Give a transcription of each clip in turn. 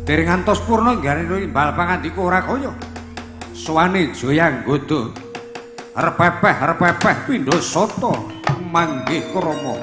Dereng ngantos purna nggane imbal pangandika ora kaya. Sowane Jayanggoda. Repepeh-repepeh pindha sata manggih krama.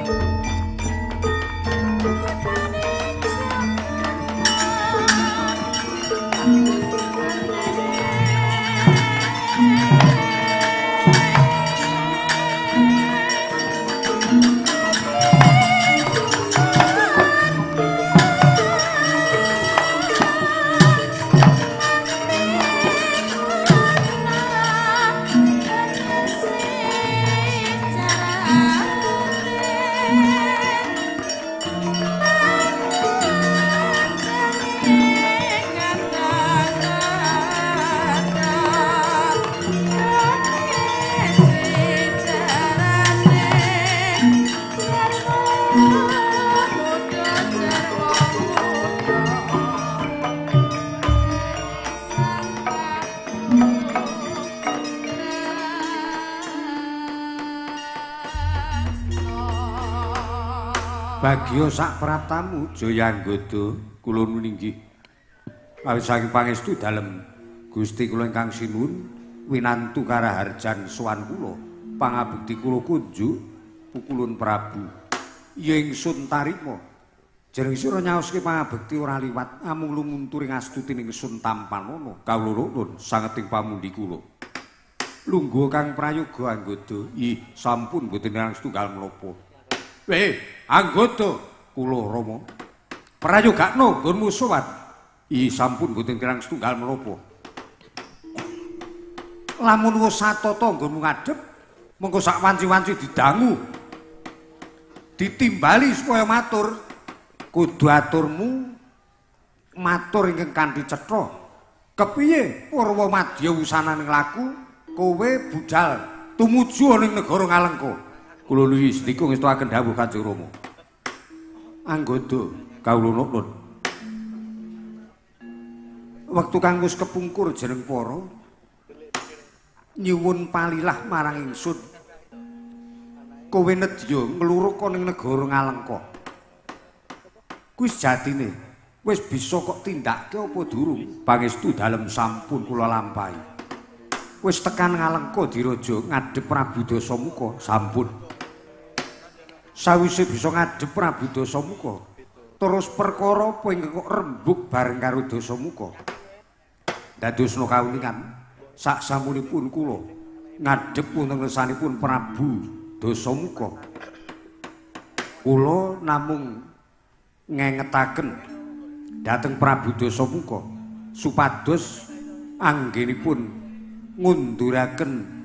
Bagya sak praptamu Jayanggoda kula nuwun inggih. Awit saking pangestu dalem Gusti kula ingkang sinuwun winantu karaharjan sowan kula pangabekti kula kunjuk pukulun Prabu. Ya ingsun tarima. Jeneng sira nyaoske pangabekti ora liwat amung lumuntur ing astutining ingsun tampanana kawula nuwun sangeting pamundi kula. Lungguh kang prayoga Anggoda. Ih, sampun boten kirang setunggal menapa. Anggoda kula Rama. Prayogakno nggonmu sowan. Ih, sampun boten kirang setunggal menapa. Lamun wis satata nggonmu ngadhep, mengko sak wanci-wanci didangu. Ditimbali supaya matur. Kudu aturmu matur ingkang kanthi cetha. Kepiye Purwa Madya wusananing laku kowe budal tumuju ning negara Ngalengka. Kula nuwun sedika ngestuaken dawuh Kanjeng Rama. Anggoda kawula nuwun. Wektu kang wis kepungkur jeneng para nyuwun palilah marang ingsun. Kowe nedya ngluruk ning negara Ngalengka. Kuwi sejatine wis bisa kok tindake apa durung? Pangestu dalem sampun kula lampahi. Wis tekan Ngalengka diraja ngadhep Prabu Dasamuka sampun. Sawise bisa ngadhep Prabu Dasamuka, terus perkara apa ingkang kok rembug bareng karo Dasamuka. Dadosna kawuningan sak sampunipun kula ngadhep wonten ngersanipun Prabu Dasamuka. Kula namung ngengetaken dhateng Prabu Dasamuka supados anggenipun ngunduraken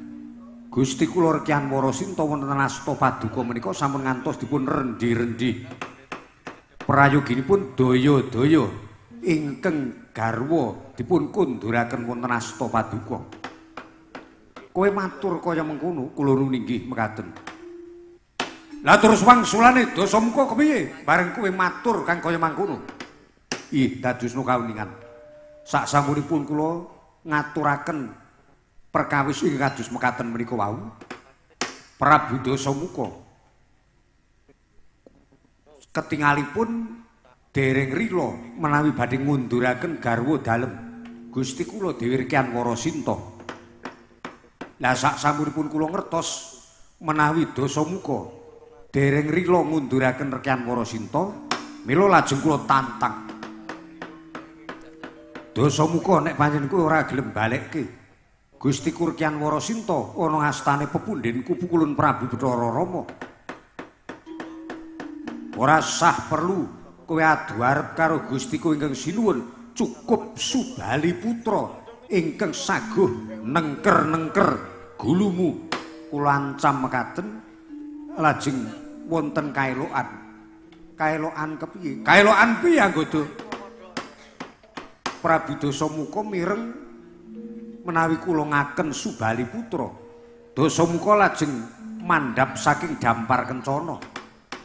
Gusti kula Rekyan Warasinta wonten asta paduka menika sampun ngantos dipun rendi-rendi. Prayoginipun daya-daya ingkang garwa dipun kunduraken wonten asta paduka. Kowe matur kaya mengkono, kula nuwun inggih mekaten. Lah terus wangsulane Dasamuka kepiye? Bareng kowe matur kang kaya mangkono. Ih, dadosna kawuningan. Sak sampunipun kula ngaturaken perkawis ing kados mekaten menika wau, Prabu Dasamuka ketingalipun dereng rila menawi badhe ngunduraken garwa dalem Gusti kula Dewi Rekyan Warasinta. Lah sak sampunipun kula ngertos menawi Dasamuka dereng rila ngunduraken Rekyan Warasinta, mila lajeng kula tantang. Dasamuka nek pancen kuwi ora gelem balekke Gusti Rekyan Warasinta ana astane pepundhenku pukulun Prabu Bathara Rama. Ora sah perlu kowe adu arep karo Gustiku ingkang sinuwun, cukup Subali putra ingkang saguh nengker-nengker gulumu. Kula ancam mekaten lajeng wonten kaelokan. Kaelokan kepiye? Kaelokan piye Anggoda? Prabu Dasamuka mireng menawi kula ngaken Subali putra. Dasamuka lajeng mandhap saking dampar kencana.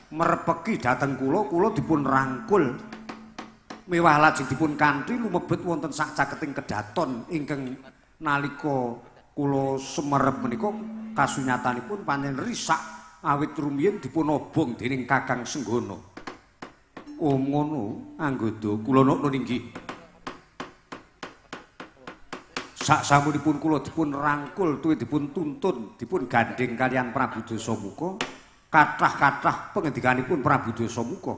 Merepeki dhateng kula, kula dipun rangkul. Mewah lajeng dipun kanthi lumebet wonten sak caketing kedaton ingkang nalika kula semerep menika kasunyatanipun pancen risak awit rumiyin dipun obong dening Kakang Senggana. Oh ngono Anggoda, kula nuwun inggih. Sak samunipun kula dipun rangkul tuwi dipun tuntun, dipun gandheng kaliyan Prabu Dasamuka, kathah-kathah pengendikanipun Prabu Dasamuka.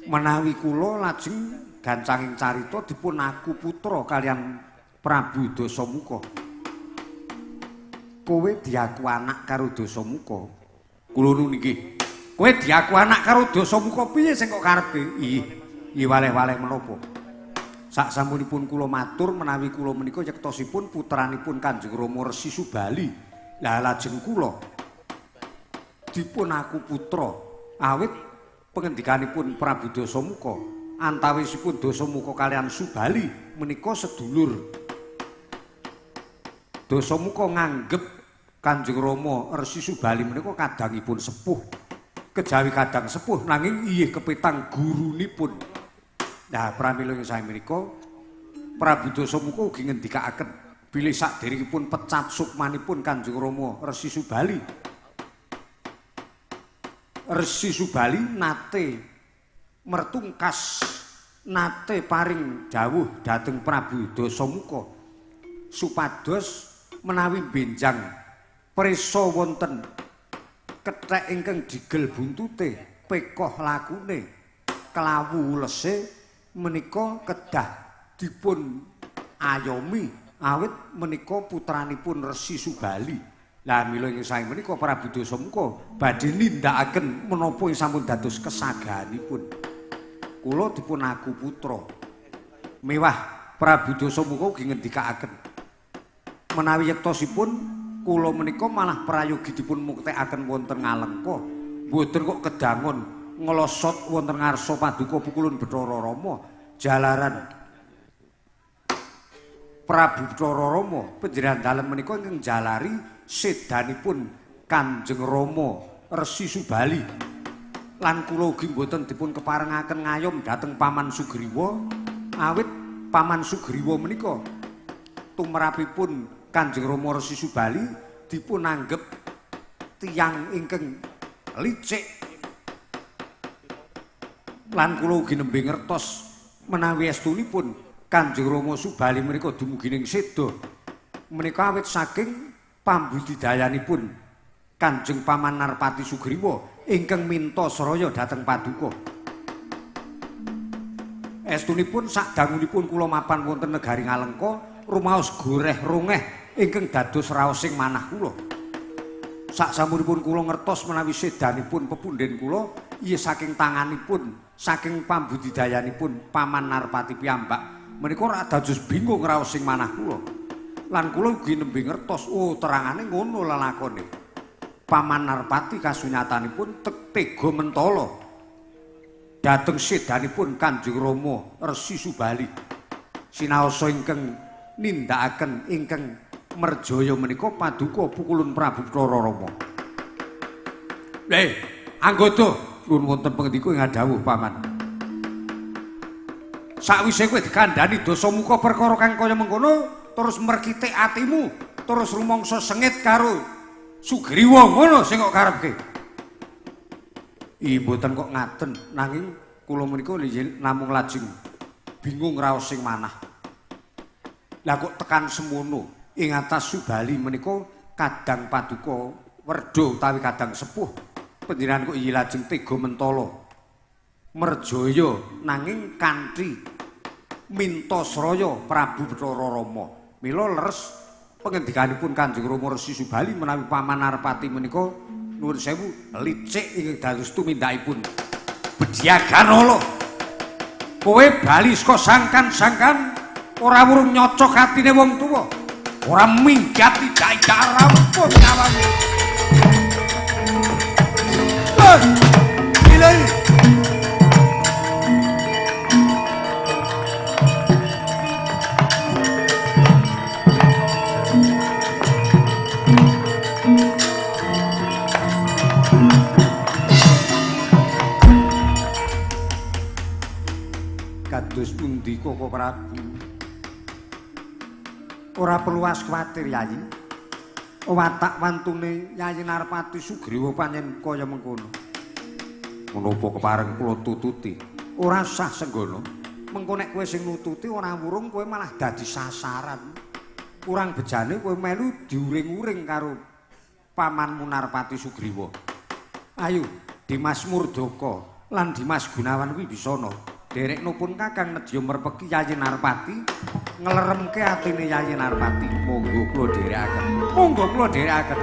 Menawi kula lajeng gancanging carita dipun aku putra kaliyan Prabu Dasamuka. Kowe diaku anak karo Dasamuka. Kula nuwun inggih. Kowe diaku anak karo Dasamuka piye sing kok karepe? Ih, ih waleh-waleh menapa? Sak samunipun kula matur menawi kula menika yektosipun putranipun Kanjeng Rama Resi Subali. Lah lajeng kula dipun aku putra awit pengendikanipun Prabu Dasamuka antawisipun Dasamuka kaliyan Subali menika sedulur. Dasamuka nganggep Kanjeng Rama Resi Subali menika kadangipun sepuh. Kejawi kadang sepuh nanging iyih kepetang gurunipun. Nah, pramila ing sae menika Prabu Dasamuka ugi ngendikaaken bilih saderengipun pecat sukmanipun Kanjeng Rama Resi Subali. Resi Subali nate mertungkas, nate paring dawuh dhateng Prabu Dasamuka supados menawi benjang prisa wonten kethek ingkang digel buntute, pekoh lakune, kelawu ulese menika kedah dipun ayomi awit menika putranipun Resi Subali. Lah mila ing sae menika Prabu Dasamuka badhe nindakaken menapa ing sampun dados kesagahanipun. Kula dipun aku putra. Mewah Prabu Dasamuka ugi ngendikaaken menawi yektosipun kula menika malah prayogi dipun muktekaken wonten Ngalengka. Mboten kok kedangon nglosot wonten ngarsa paduka Pukulun Bathara Rama jalaran Prabu Bathara Rama panjenengan dalem menika ingkang jalari sedanipun Kanjeng Rama Resi Subali. Lan kula ugi mboten dipun keparengaken ngayom dhateng Paman Sugriwa awit Paman Sugriwa menika tumrapipun Kanjeng Rama Resi Subali dipun anggep tiyang ingkang licik. Lan kula ugi nembe ngertos menawi estunipun Kanjeng Rama Subali menika dumugi ning seda menika awit saking pambudidayanipun Kanjeng Paman Narpati Sugriwa ingkang minta sraya dhateng paduka. Estunipun sadangunipun kula mapan wonten negari Ngalengka rumaos goreh rongeh ingkang dados raosing manah kula. Saksamunipun kula ngertos menawi sedanipun pepunden kula iya saking tanganipun, saking pambudidayanipun Paman Narpati piyambak menika ora dados bingung raosing manah kula. Lan kula ugi nembe ngertos, oh terangane ngono lelakone. Paman Narpati kasunyatanipun tega mentala dhateng sedanipun Kanjeng Rama Resi Subali. Sinaosa ingkang nindakaken ingkang merjaya menika paduka Pukulun Prabu Bathara Rama. Anggada nuwun wonten pangendika ing dawuh Paman. Sakwise kowe dikandhani Dasamuka perkara kang kaya mengkono terus merkitik atimu, terus rumangsa sengit karo Sugriwa ngono sing kok karepke. Ih mboten kok ngaten, nanging kula menika namung lajeng bingung raos sing manah. Lah kok tekan semono ing atas Subali menika kadang paduka werda utawi kadang sepuh. Panjenengan kok iya lajeng tega mentala merjaya nanging kanthi minta sraya Prabu Bathara Rama. Mila leres pengendikanipun Kanjeng Rama Resi Subali menawi Paman Narpati menika nuwun sewu licik ing dados tumindakipun Bedyaganala. Kowe bali saka sangkan-sangkan ora wurung nyocok atine wong tuwa, ora minggat tidak rampung nyawamu. Ilahi. Kados pundi Koko Prabu? Ora perlu kuwatir Yayi. Watak wantune Yayi Narpati Sugriwa pancen kaya mengkono. Menapa kepareng kula tututi? Ora sah senggono. Mengko nek kowe sing nututi ora wurung kowe malah dadi sasaran. Kurang bejane kowe melu diuring-uring karo pamanmu Narpati Sugriwa. Ayo Dimas Murdaka lan Dimas Gunawan kuwi Wibisana. Derekno pun Kakang nedya merpeki Yayi Narpati, ngleremke atine Yayi Narpati. Monggo kula dherekaken. Monggo kula dherekaken.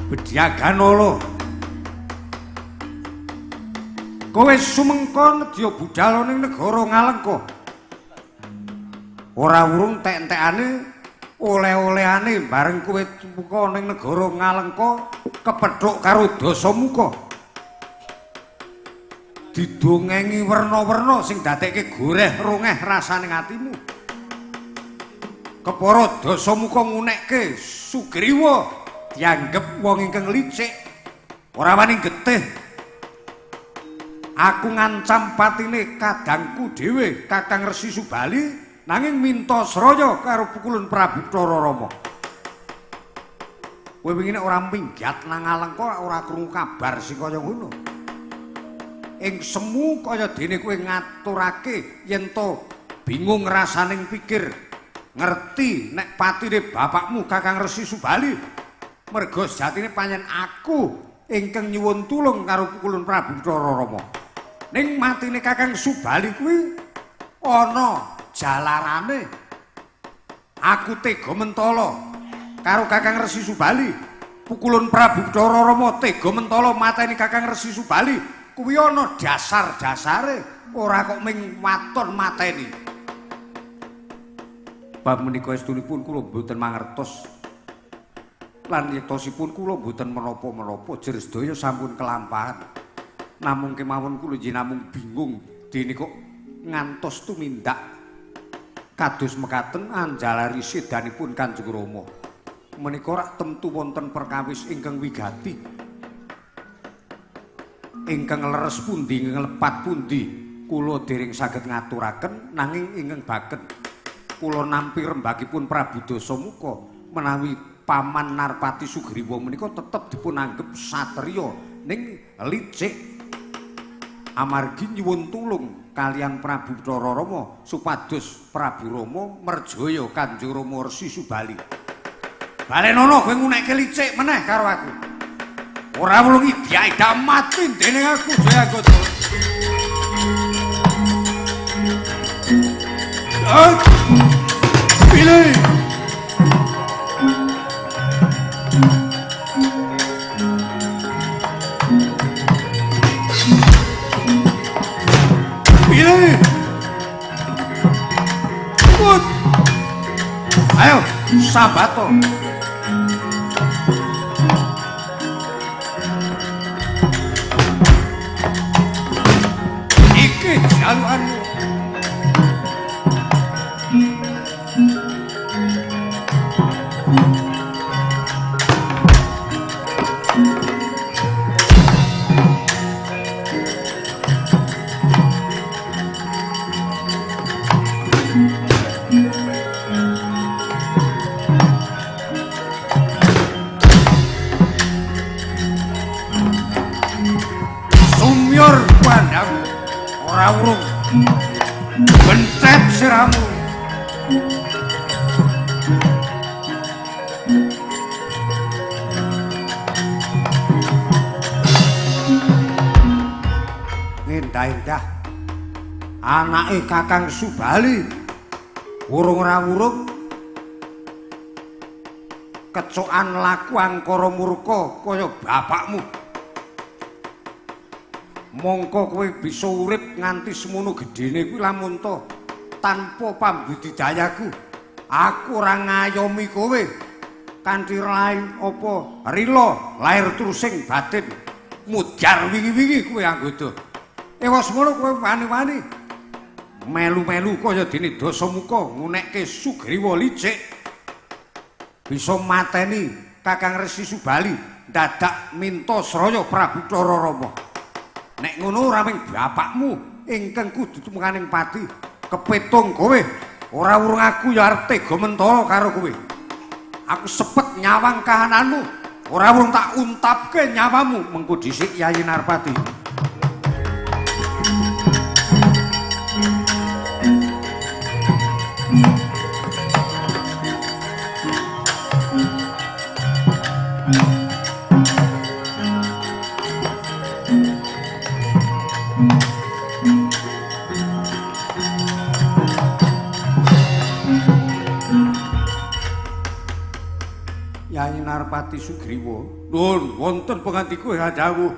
Bedyaganala, kowe sumengko nedya budal ning negara Ngalengka. Ora urung tek-entekane oleh-olehane bareng kowe tumeka ning negara Ngalengka kepethuk karo Dasamuka. Didongengi werna-werna sing dadekke goreh rongeh rasane atimu. Kepara Dasamuka ngunekke Sugriwa dianggep wong ingkang licik, ora wani getih. Aku ngancam patine kadangku dhewe Kakang Resi Subali, nanging minta sraya karo pukulun Prabu Bathara Rama. Kowe wingi nek ora minggat nang Alengka ora krungu kabar sing kaya ngono. Ing semu kaya dene kowe ngaturake yen to bingung rasaning pikir, ngerti nek patine bapakmu Kakang Resi Subali. Merga sejatine pancen aku ingkang nyuwun tulung karo pukulun Prabu Bathara Rama. Ning matine Kakang Subali kuwi ana jalarane. Aku tega mentala karo Kakang Resi Subali. Pukulun Prabu Bathara Rama tega mentala mateni Kakang Resi Subali kuwi ana dasar-dasare, ora kok ming waton mateni. Bab menika estunipun kula mboten mangertos. Lan yektosipun kula mboten menapa-menapa, jer sedaya sampun kelampahan. Namung kemawon kula nggih namung bingung dene kok ngantos tumindak kados mekaten anjalari sedanipun Kanjeng Rama. Menika rak temtu wonten perkawis ingkang wigati. Ingkang leres pundi, ingkang lepat pundi kula dereng saged ngaturaken, nanging ingkang baken kula nampi rembagipun Prabu Dasamuka menawi paman Narpati Sugriwa menika tetep dipun anggep satriya ning licik amargi nyuwun tulung kalian Prabu Bathara Rama supados Prabu Rama merjaya Kanjeng Rama Resi Subali. Balenono kowe ngunekke licik meneh karo aku. Ora wulung idak mati dening aku Jayanggada. Pilih. Pilih. Put. Ayo, sabato. Iki jalukanmu. Bencet siramu. Endah-endah anake Kakang Subali urung ora urung kecokan laku angkara murka kaya bapakmu. Mongko kowe bisa urip nganti semono gedene kuwi lamun to tanpa pambudidayaku. Aku ora ngayomi kowe kanthi lain apa rila lair trusing batin mudhar wingi-wingi kowe Anggoda. Ewa semono kowe wani-wani melu-melu kaya dene Dasamuka ngunekke Sugriwa licik. Bisa mateni Kakang Resi Subali dadak minta sraya Prabu Bathara Rama. Nek ngono ora ming bapakmu ingkang kudu tumekaning pati, kepetung kowe ora urung aku ya arep tega mentala karo kowe. Aku sepet nyawang kahananmu, ora urung tak untapke nyawamu mengko dhisik Yayi Narpati. Yayi Narpati Sugriwa, nuwun wonten pangandika dawuh.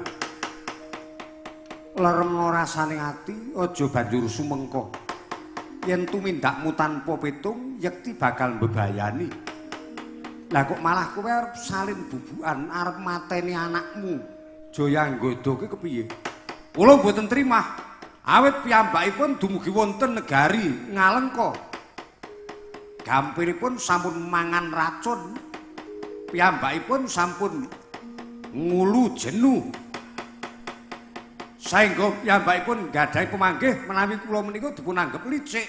Leremna rasane ati, aja banjur sumengko. Yen tumindakmu tanpa petung, yekti bakal mbebayani. Lah kok malah kowe arep salin bubukan, arep mateni anakmu. Jayanggoda ki kepiye? Kula mboten trimah. Awit piyambakipun dumugi wonten negari Ngalengka. Gampilipun sampun mangan racun. Piyambakipun sampun ngulu jenu. Saengga piyambakipun nggadahi pemanggih menawi kula menika dipunanggep licik.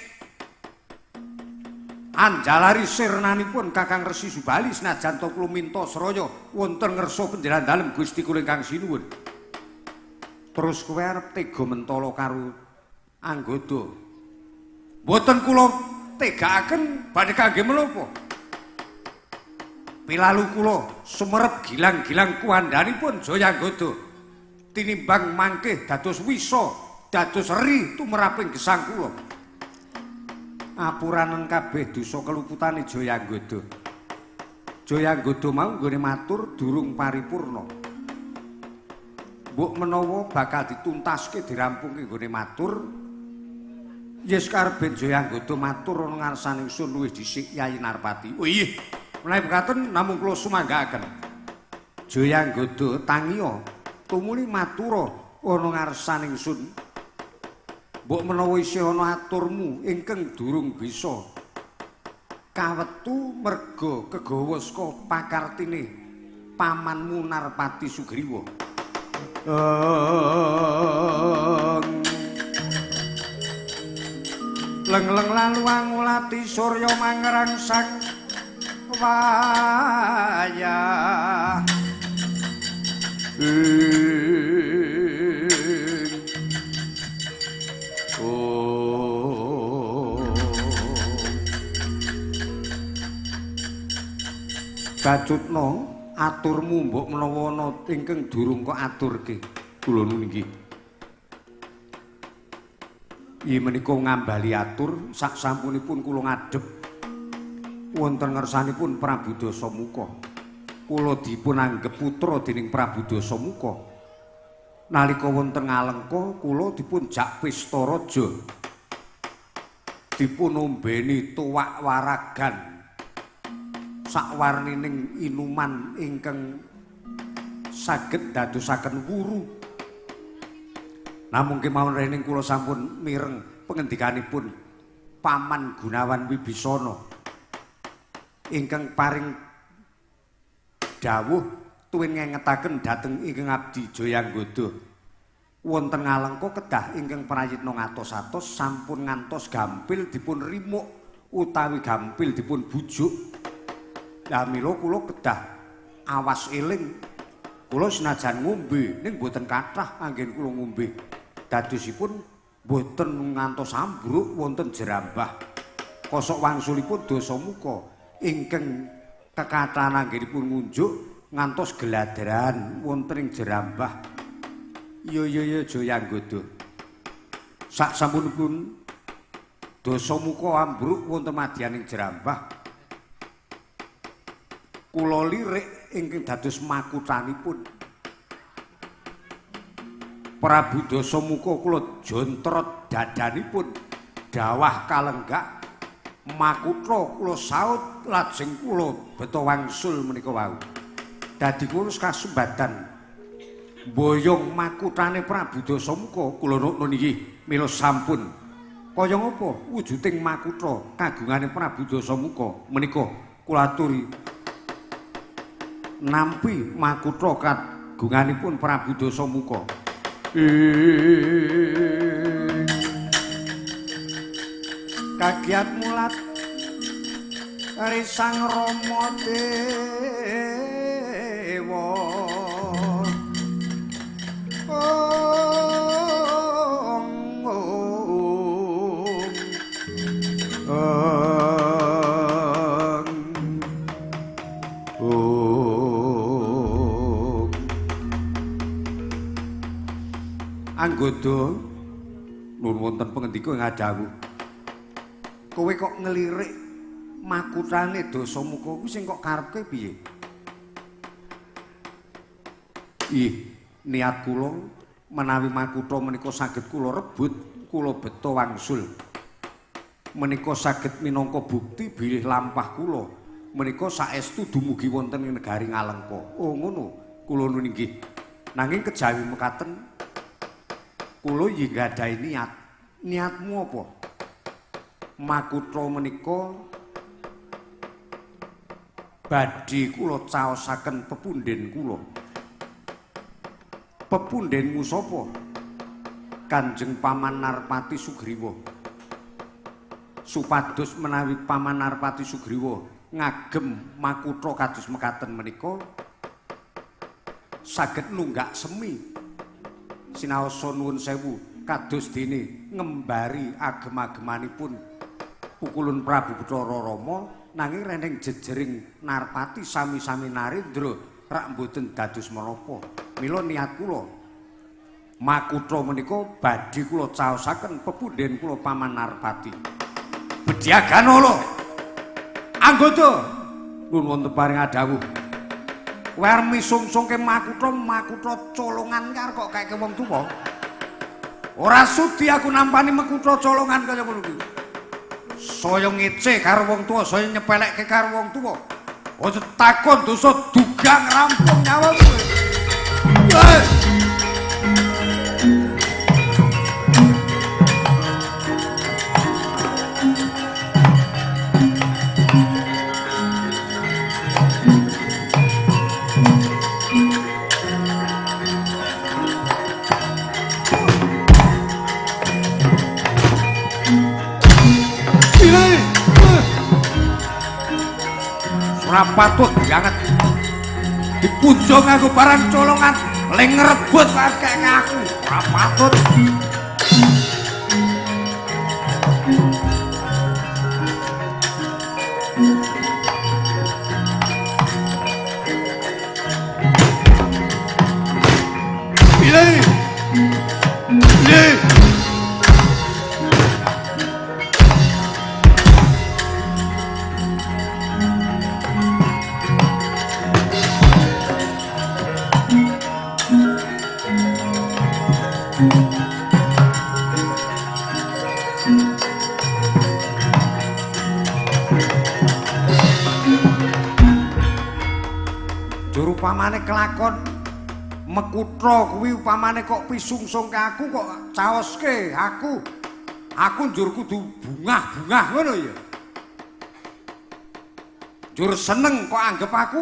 Anjalari sirnanipun Kakang Resi Subali senajan ta kula minta sraya wonten ngersa panjenengan dalem Gusti kula ingkang sinuwun. Terus kowe arep tega mentala karo Anggoda. Mboten kula tegakaken badhe kangge menapa? Pilalu kula sumerep gilang-gilang kuwandhanipun Jayanggoda tinimbang mangkih dados wisa, dados eri tumraping gesang kula. Apuranen kabeh dosa keluputane Jayanggoda. Jayanggoda mau nggone matur durung paripurna. Mbok menawa bakal dituntaske dirampungke nggone matur. Yes karepe Jayanggoda matur ana ngarsane ingsun luwih dhisik Yayi Narpati. Oh iya. Menawi mekaten namung kula sumanggaaken. Jayanggoda tangiya tumuli matura ana ngarsane ingsun. Mbok menawa isih ana aturmu ingkang durung bisa kawetu merga kegawa saka pakartine pamanmu Narpati Sugriwa. Leng-leng lalu angulati surya mangrangsang wayah. Bacutna aturmu mbok menawa ana ingkang durung kok aturke. Kula nuwun inggih. Inggih menika ngambali atur sak sampunipun kula ngadhep wonten ngersanipun Prabu Dasamuka. Kula dipun anggep putra dening Prabu Dasamuka. Nalika wonten Ngalengka kula dipun jak pesta raja. Dipun ombeni tuwak waragan sakwarnining inuman ingkang saged dadosaken wuru. Namung kemawon rening kula sampun mireng pengendikanipun Paman Gunawan Wibisana ingkang paring dawuh tuwin ngengetaken dhateng ingkang abdi Jayanggoda. Wonten Ngalengka kedah ingkang prayitna ngatos-atos sampun ngantos gampil dipun rimuk utawi gampil dipun bujuk. Lah mila kula kedah awas eling. Kula senajan ngombe ning mboten kathah anggen kula ngombe. Dadosipun Mboten ngantos ambruk wonten jerambah. Kosok wangsulipun Dasamuka ingkang kekathahan anggenipun ngunjuk ngantos gladran wonten ing jerambah. Iya iya iya Jayanggoda. Sak sampunipun Dasamuka ambruk wonten madyaning jerambah, kula lirik ingkang dados makuthanipun Prabu Dasamuka kula jontrot dadanipun dawah kalenggak makutha kula saut lajeng kula beta wangsul menika wau. Dadi kula kasembatan mboyong makutane Prabu Dasamuka kula nukun inggih mila sampun kaya ngapa wujuding makutha kagungane Prabu Dasamuka menika kula aturi nampi makutha kagunganipun Prabu Dasamuka. Kagiat mulat risang Rama Dewa ong ong ong. Anggoda nuwun wonten pangendika ing adhawuh. Kowe kok ngelirik makutane Dasamuka kuwi sing kok karepke piye? Ih, niat kula menawi makutha menika saged kula rebut, kula beta wangsul. Menika saged minangka bukti bilih lampah kula menika saestu dumugi wonten ing negari Ngalengka. Oh ngono, kula nuwun inggih. Nanging kejawi mekaten kula nggih nggadahi niat. Niatmu apa? Makutha menika badhe kula caosaken pepunden kula. Pepundenmu sapa? Kanjeng Paman Narpati Sugriwa. Supados menawi Paman Narpati Sugriwa ngagem makutha kados mekaten menika saged nunggak semi sinaosa nuwun sewu kados dene ngembari agem-agemanipun pukulun Prabu Bathara Rama, nanging reneng jejering Narpati sami-sami narendra rak mboten dados menapa. Mila niat kula makutha menika badhe kula caosaken pepunden kula Paman Narpati. Bedyaganala Anggoda nuwun wonten paring adhawuh. Kowe arep misungsungke makutha makutha colongan karo kok keke wong tuwa. Ora sudi aku nampani makutha colongan kaya ngono kuwi. Saya ngece karo wong tuwa, saya nyepelekke karo wong tuwa. Aja takon dosa dugang rampung nyawamu. Ora patut banget dipunjung aku barang colongan le ngrebut kek aku ora patut. Pilih pilih. Upamane kelakon mekutha kuwi upamane kok pisungsungke aku kok caoske aku. Aku njur kudu bungah-bungah ngono ya. Njur seneng kok anggep aku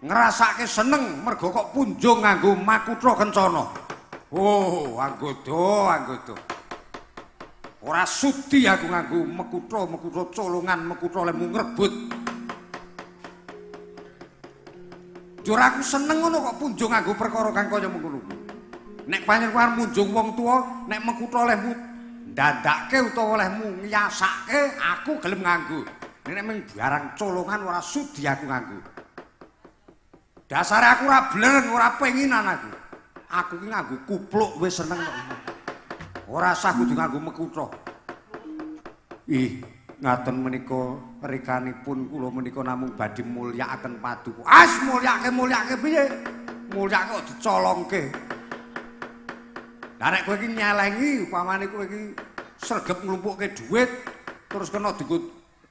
ngrasake seneng mergo kok punjung nganggo makutha kencana. Oh, Anggoda, Anggoda. Ora sudi aku nganggo mekutha, mekutha colongan, mekutha lemu ngrebut. Njur aku seneng ngono kok punjung nganggo perkara kang kaya mengkono kuwi. Nek pancen kowe arep munjung wong tuwa, nek mekutha lehmu Ndandake utawa olehmu ngiyasake aku gelem nganggo. Nek mung barang colongan ora sudi aku nganggo. Dasare aku ora bleng, ora penginan aku. Aku ki nganggo kupluk wis seneng kok. Ora sah kudu nganggo mekutha. Ih, ngaten menika rekanipun kula menika namung badhe mulyakaken paduka. As mulyake mulyake piye? Mulyake kok dicolongke. Lah nek kowe iki nyelengi upamane kowe iki sregep nglumpukke dhuwit terus kena dienggo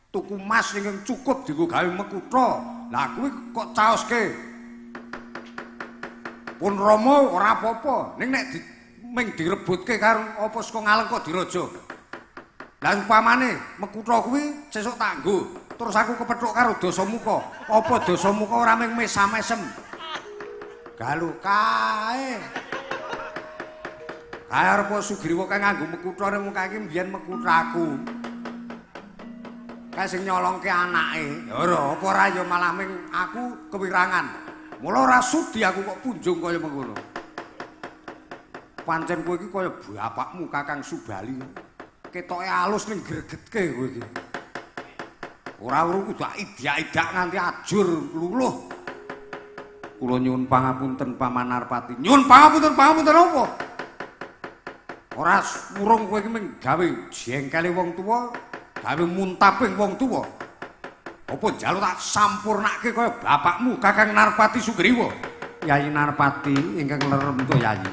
tuku mas ingkang cukup dienggo gawe mekutha. Lah kuwi kok caoske. Pun Rama ora apa-apa, ning nek ming direbutke karo apa saka Ngalengka Diraja. Lah upamane mekutha kuwi sesuk tak nggo, terus aku kepethuk karo Dasamuka. Apa Dasamuka ora ming mesam-mesem? Galuh kae. Kae arep Sugriwa kae nganggo mekutha ning wong kae iki mbiyen mekuthaku. Kae sing nyolongke anake. Ya ora, apa ora ya malah ming aku kewirangan. Mula ora sudi aku kok punjung kaya mengkono. Pancen kowe iki kaya bapakmu Kakang Subali. Ketoke alus ning gregetke kowe iki. Ora uru kudu idak-idak nganti ajur luluh. Kula nyuwun pangapunten Paman Narpati. Nyuwun pangapunten, pangapunten apa? Ora urung kowe iki mung gawe jengkele wong tuwa, gawe muntaping wong tuwa. Apa njaluk tak sampurnake kaya bapakmu Kakang Narpati Sugriwa? Yayi Narpati ingkang lerem to Yayi.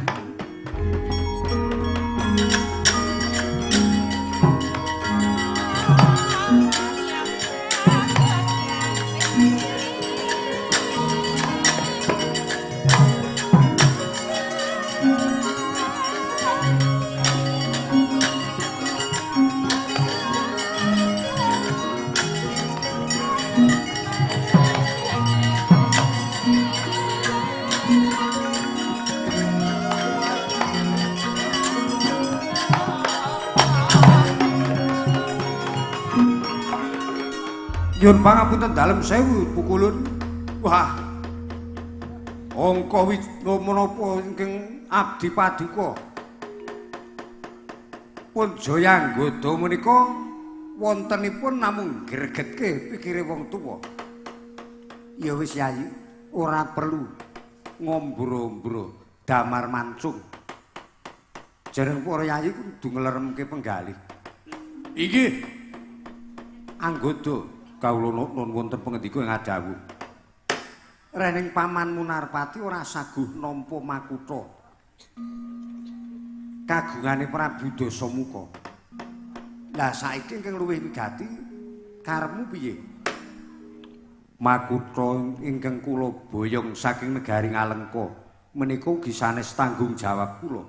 Nyuwun pangapunten dalem sewu pukulun. Wah. Angka menapa ingkang abdi paduka. Pun Jayanggoda menika wontenipun namung gregetke pikire wong tuwa. Ya wis Yayi, ora perlu ngombro-ombro damar mancung. Jeneng para yayi kudu ngleremke penggalih. Inggih. Anggoda kawula nun wonten pangendika ing adhawuh. Rening pamanmu Narpati ora saguh nampa makutha kagungane Prabu Dasamuka. Lah saiki ingkang luwih wigati karepmu piye? Makutha ingkang kula boyong saking negari Ngalengka menika ugi sanes tanggung jawab kula.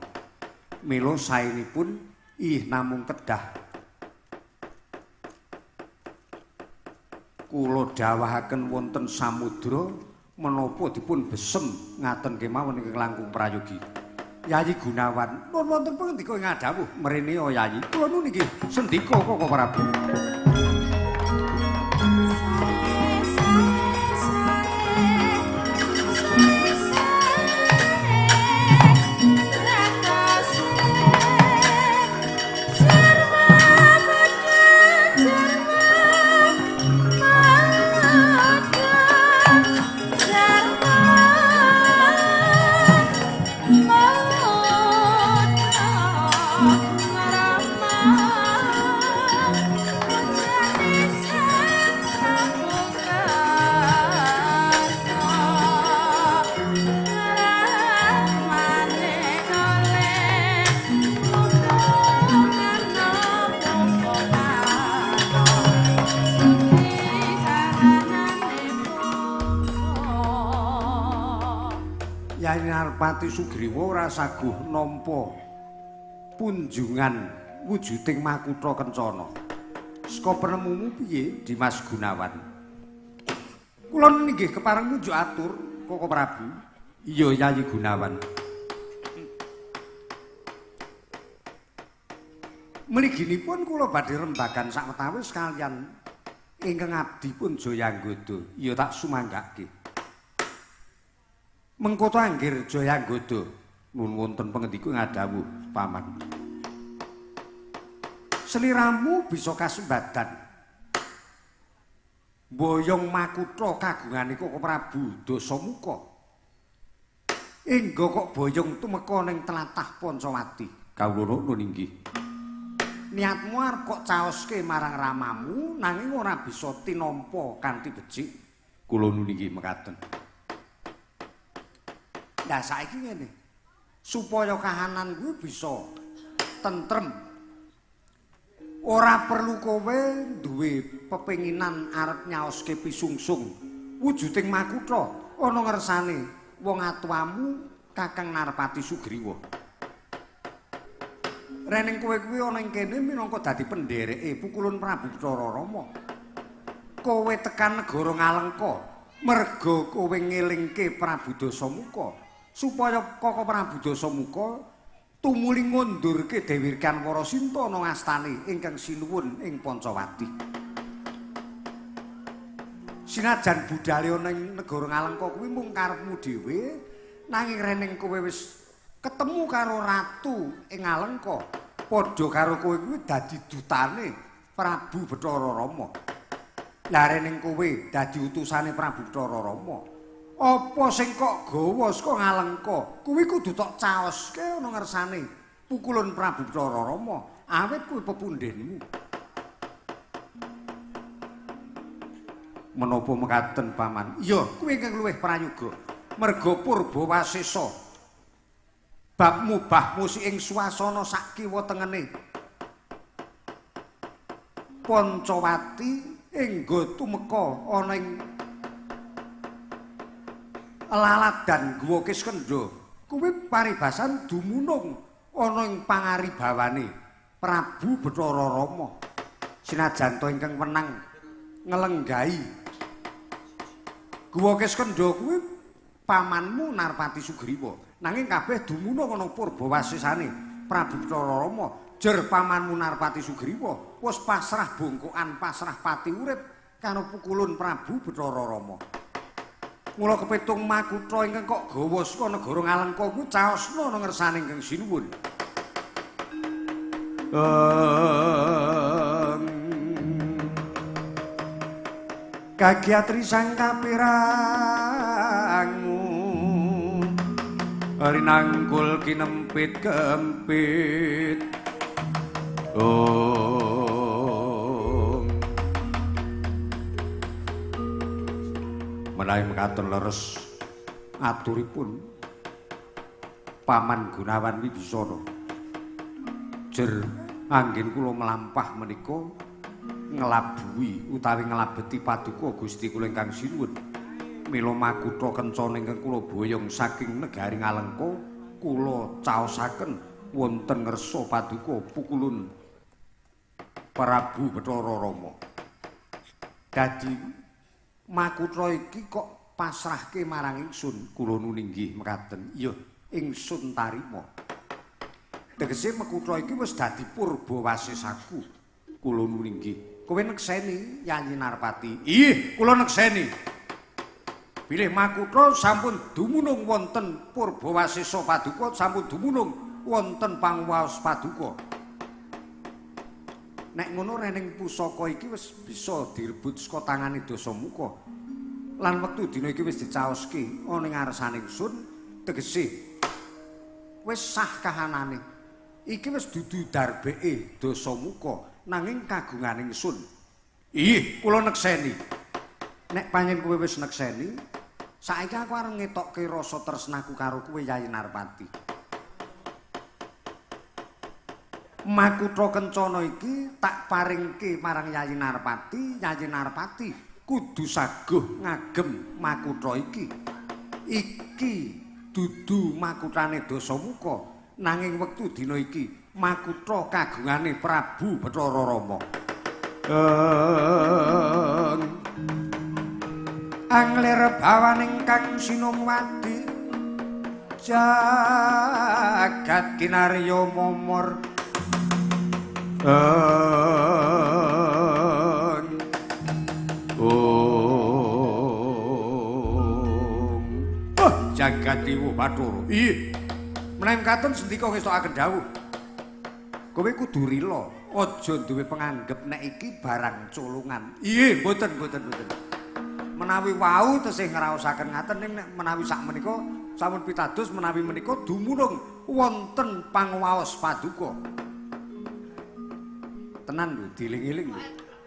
Mila saenipun ih namung kedah kula dawahaken wonten samudra menapa dipun besem ngaten kemawon ingkang langkung prayogi. Yayi Gunawan, nun wonten pangendika ing adhawuh mrene ya Yayi. Kula nun inggih sendika Koko Prabu. Narpati Sugriwa ora saguh nampa punjungan wujuding makutha kencana. Saka penemumu piye Dimas Gunawan? Kula inggih kepareng ngunjuk atur Koko Prabu. Iya Yayi Gunawan. Mliginipun kula badhe rembagan sawetawis kaliyan ingkang abdi pun Jayanggoda. Iya tak sumanggake. Mengko to anggir Jayanggoda. Nun wonten pangendika ngadhawuh paman. Sliramu bisa kasembadan boyong makutha kagungane Koko Prabu Dasamuka. Engga kok boyong tumeka ning tlatah Pancawati. Kawula nuwun inggih. Niatmu arep kok caoske marang ramamu nanging ora bisa tinampa kanthi becik. Kula nuwun inggih mekaten. Lah saiki ngene. Supaya kahanan kuwi bisa tentrem. Ora perlu kowe duwe pepenginan arep nyaoske pisungsung wujuding makutha ana ngersane wong atuwamu Kakang Narpati Sugriwa. Rening kowe kuwi ana ing kene minangka dadi pendhereke pukulun Prabu Bathara Rama. Kowe tekan negara Ngalengka merga kowe ngelingke Prabu Dasamuka supaya Koko Prabu Dasamuka tumuli ngundurke Dewi Kanwarasinta ana ngastane ingkang sinuwun ing Pancawati. Sinajan budhale ana ing negara Ngalengka kuwi mung karepmu dhewe, nanging rening kowe wis ketemu karo ratu ing Ngalengka, padha karo kowe kuwi dadi dutane Prabu Bathara Rama. Lah rening kowe dadi utusane Prabu Bathara Rama. Apa sing kok gawa saka Ngalengka kuwi kudu tok caoske ana ngersane pukulun Prabu Bathara Rama awit kuwi pepundhenmu. Menapa mekaten paman? Iya, kuwi ingkang luwih prayoga. Merga purba wasesa bab mubah musik ing swasana sak kiwa tengene Pancawati engga tumeka ana ing laladan Guwa Kiskendha kuwi paribasan dumunung ana ing pangaribawane Prabu Bathara Rama. Sinajan ta ingkang wenang nglenggahi Guwa Kiskendha kuwi pamanmu Narpati Sugriwa, nanging kabeh dumunung ana purba wasesane Prabu Bathara Rama. Jer pamanmu Narpati Sugriwa wis pasrah bongkokan pasrah pati urip karo pukulun Prabu Bathara Rama. Mula kepitung makutha ingkang kok gawa saka negara Ngalengka kuwi caosna ana ngersane ingkang sinuwun. Kagiatri sang kapirangu rinangkul kinempit kempit. Menawi mekaten leres aturipun Paman Gunawan Wibisana, jer anggen kula mlampah menika nglabuhi utawi nglabeti paduka Gusti kula ingkang sinuwun. Mila makutha kencana ingkang kula boyong saking negari Ngalengka kula caosaken wonten ngersa paduka pukulun Prabu Bathara Rama. Dadi makutha iki kok pasrahke marang ingsun. Kula nuwun inggih mekaten. Iya, ingsun tarima. Tegese makutha iki wis dadi purba wasesaku. Kula nuwun inggih. Kowe nekseni Yayi Narpati? Ih, kula nekseni. Bilih makutha sampun dumunung wonten purba wasesa paduka, sampun dumunung wonten panguwaos paduka. Nek ngono rening pusaka iki wis bisa direbut saka tangane Dasamuka. Lan wektu dina iki wis dicaoske ana ing ngarsane ingsun, tegese wis sah kahanane. Iki wis dudu darbeke Dasamuka nanging kagungane ingsun. Ih, kula nekseni. Nek pancen kowe wis nekseni, saiki aku arep ngetokke rasa tresnaku karo kowe Yayi Narpati. Makutha kencana iki tak paringke marang Yayi Narpati. Yayi Narpati kudu saguh ngagem makutha iki. Iki dudu makuthane Dasamuka, nanging wektu dina iki makutha kagungane Prabu Bathara Rama. Anglir bawaning kang sinungwadi jagat kinarya momor. Jagat Dewa Bathara. Ih, menawi mekaten sendika ngestokaken dawuh. Kowe kudu rila, Aja duwe penganggep nek iki barang colongan. Iya, mboten mboten mboten. Menawi wau tesih ngraosaken ngaten ning nek menawi sak menika sampun pitados menawi menika dumunung wonten pangwaos paduka. Tenan lho, dieling-eling lho.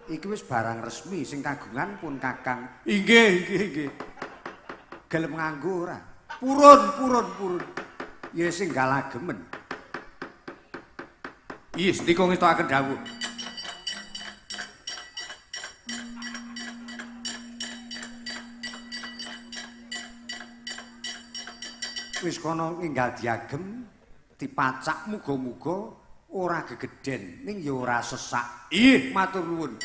Iki wis barang resmi sing kagungan pun Kakang. Inggih, inggih, inggih. Gelem nganggo ora? Purun, purun, purun. Ya sing galagemen. Iya, sendika ngestokaken dawuh. Wis kono enggal diagem, dipacak muga-muga ora gegeden, ning ya ora sesak. Iya, matur nuwun.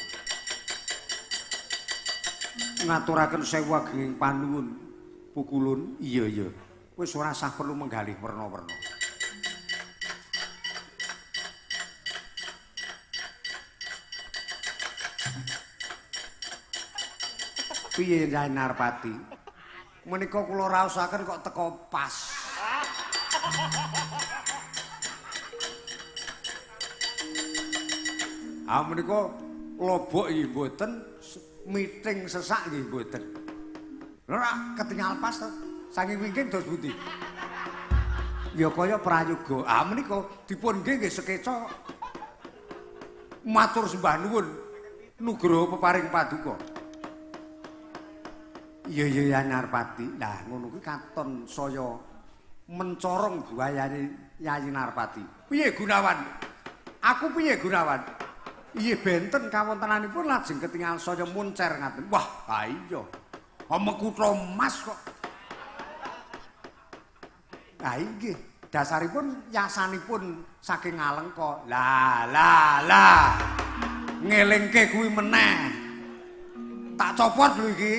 Ngaturaken sewu agenging panuwun pukulun. Iya, iya. Wis ora sah perlu menggalih werna-werna. Piye Yai Narpati? Menika kula raosaken kok teko pas. Ah menika lobok nggih mboten, miting sesak nggih mboten. Ora ketingal pas to. Saking wingking dos pundi? Ya kaya prayoga. Ah menika dipun nggih nggih sekeca. Matur sembah nuwun nugroho peparing paduka. Iya iya ya Narpati. Lah ngono kuwi katon saya mencorong buayane Yayi Narpati. Piye Gunawan? Aku piye Gunawan? Iya benten kawontenanipun lajeng ketingal saya muncer ngaten. Wah, ha iya. Mekutha emas kok. Lah inggih, dasaripun yasanipun saking Alengka. Lah lah lah. Ngelingke kuwi meneh. Tak copot lho iki.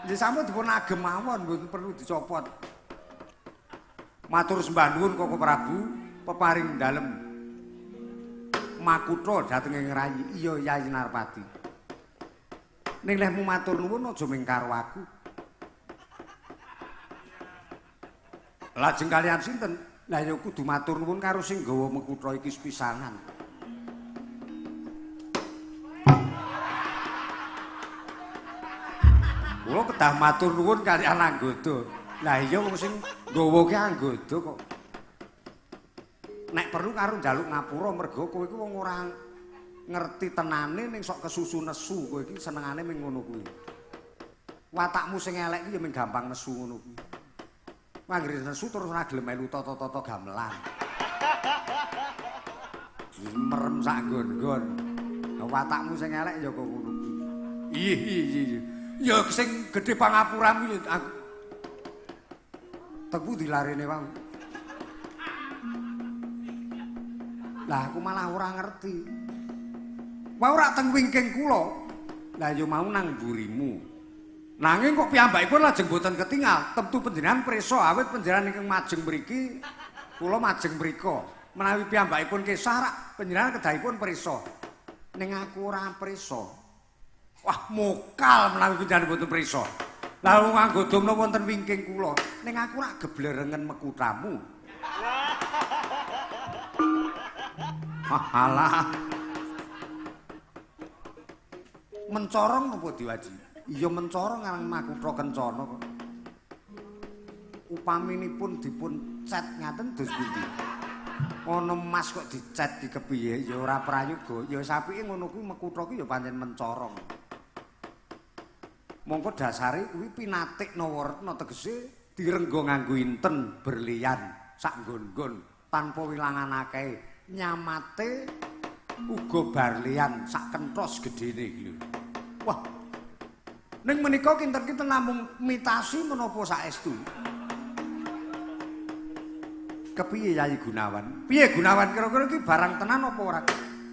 Nggih sampun dipun agem mawon mboten perlu dicopot. Matur sembah nuwun Koko Prabu peparing dalem makutha dhateng ing rayi. Iya Yayi Narpati. Ning lehmu matur nuwun aja mung karo aku. Lajeng kalian sinten? Lah ya kudu matur nuwun karo sing gawa mekutha iki sepisanan. Kula kedah matur nuwun kaliyan anggota. Lah iya wong sing nggawa ki anggota kok. Nek perlu karo njaluk ngapura mergo kowe iki wong ora ngerti tenane ning sok kesusu nesu, kowe iki senengane ming ngono kuwi. Watakmu sing elek iki ya ming gampang nesu ngono kuwi. Anggere nesu terus ora gelem melu tata-tata gamelan. Merem sak nggon-nggon. Watakmu sing elek ya kok ngono kuwi. Iya iya iya. Ya sing gedhe pangapuramu ya aku. Teku dilarene wae. Lah aku malah ora ngerti. Wae ora teng wingking kula. Lah ya mau nang mburimu. Nanging kok piyambakipun lajeng mboten ketingal, tentu panjenengan prisa awit panjenengan ingkang majeng mriki, kula majeng mriko. Menawi piyambakipun kesah rak panjenengan kedahipun prisa. Ning aku ora prisa. Wah, mokal menawi panjenengan mboten prisa. Lah wong anggoda menapa wonten wingking kula, ning aku rak geblerengen mekutamu. Alah. Mencorong napa diwaji? Iya mencorong ngarang makutha kencana kok. Upaminipun dipun cet ngaten dos pundi? Ana emas kok dicet ki kepiye? Ya ora prayoga. Ya sapike ngono kuwi mekutha ki ya pancen mencorong. Mongko dasare kuwi pinatik nawaretna tegese direngga nganggo inten berlian sak nggon-nggon tanpa wilangan akeh. Nyamate uga barlian sak kenthos gedene iki lho. Wah. Ning menika kinten-kinten namung mitasi menapa saestu? Kepiye Yayi Gunawan? Piye Gunawan kira-kira iki barang tenan apa ora?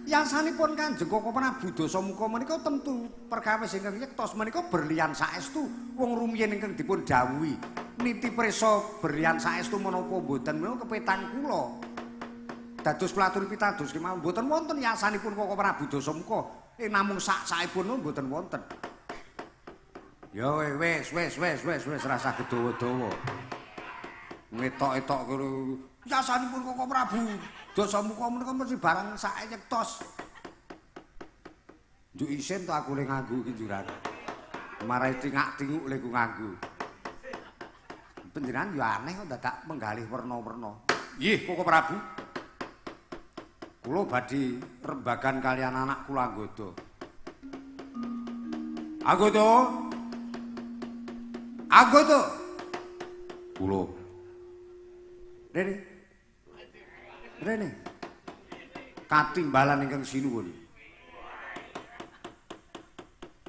Yasanipun Kanjeng Koko Prabu Dasamuka menika tentu perkawis ingkang yektos menika berlian saestu. Wong rumiyin ingkang dipun dawuhi niti prisa berlian saestu menapa mboten menika kepetang kula. Dados kula aturi pitados kemawon mboten wonten yasanipun Koko Prabu Dasamuka. Namung sak-sakipun mboten wonten. Ya wis wis wis wis wis rasah gedawa-dawa. Ngetok-etok karo Yasanipun Koko Prabu Dasamuka menika mesti barang sak yektos. Njuk isin to aku le nganggo iki njuran. Marai tingak-tinguk le ku nganggo. Panjenengan yo aneh kok dadak menggalih werna-werna. Nggih, Koko Prabu. Kula badhe rembagan kalian anak kula Anggoda. Anggoda. Anggoda. Kula. Rene. Rene. Katimbalan ingkang sinuwun.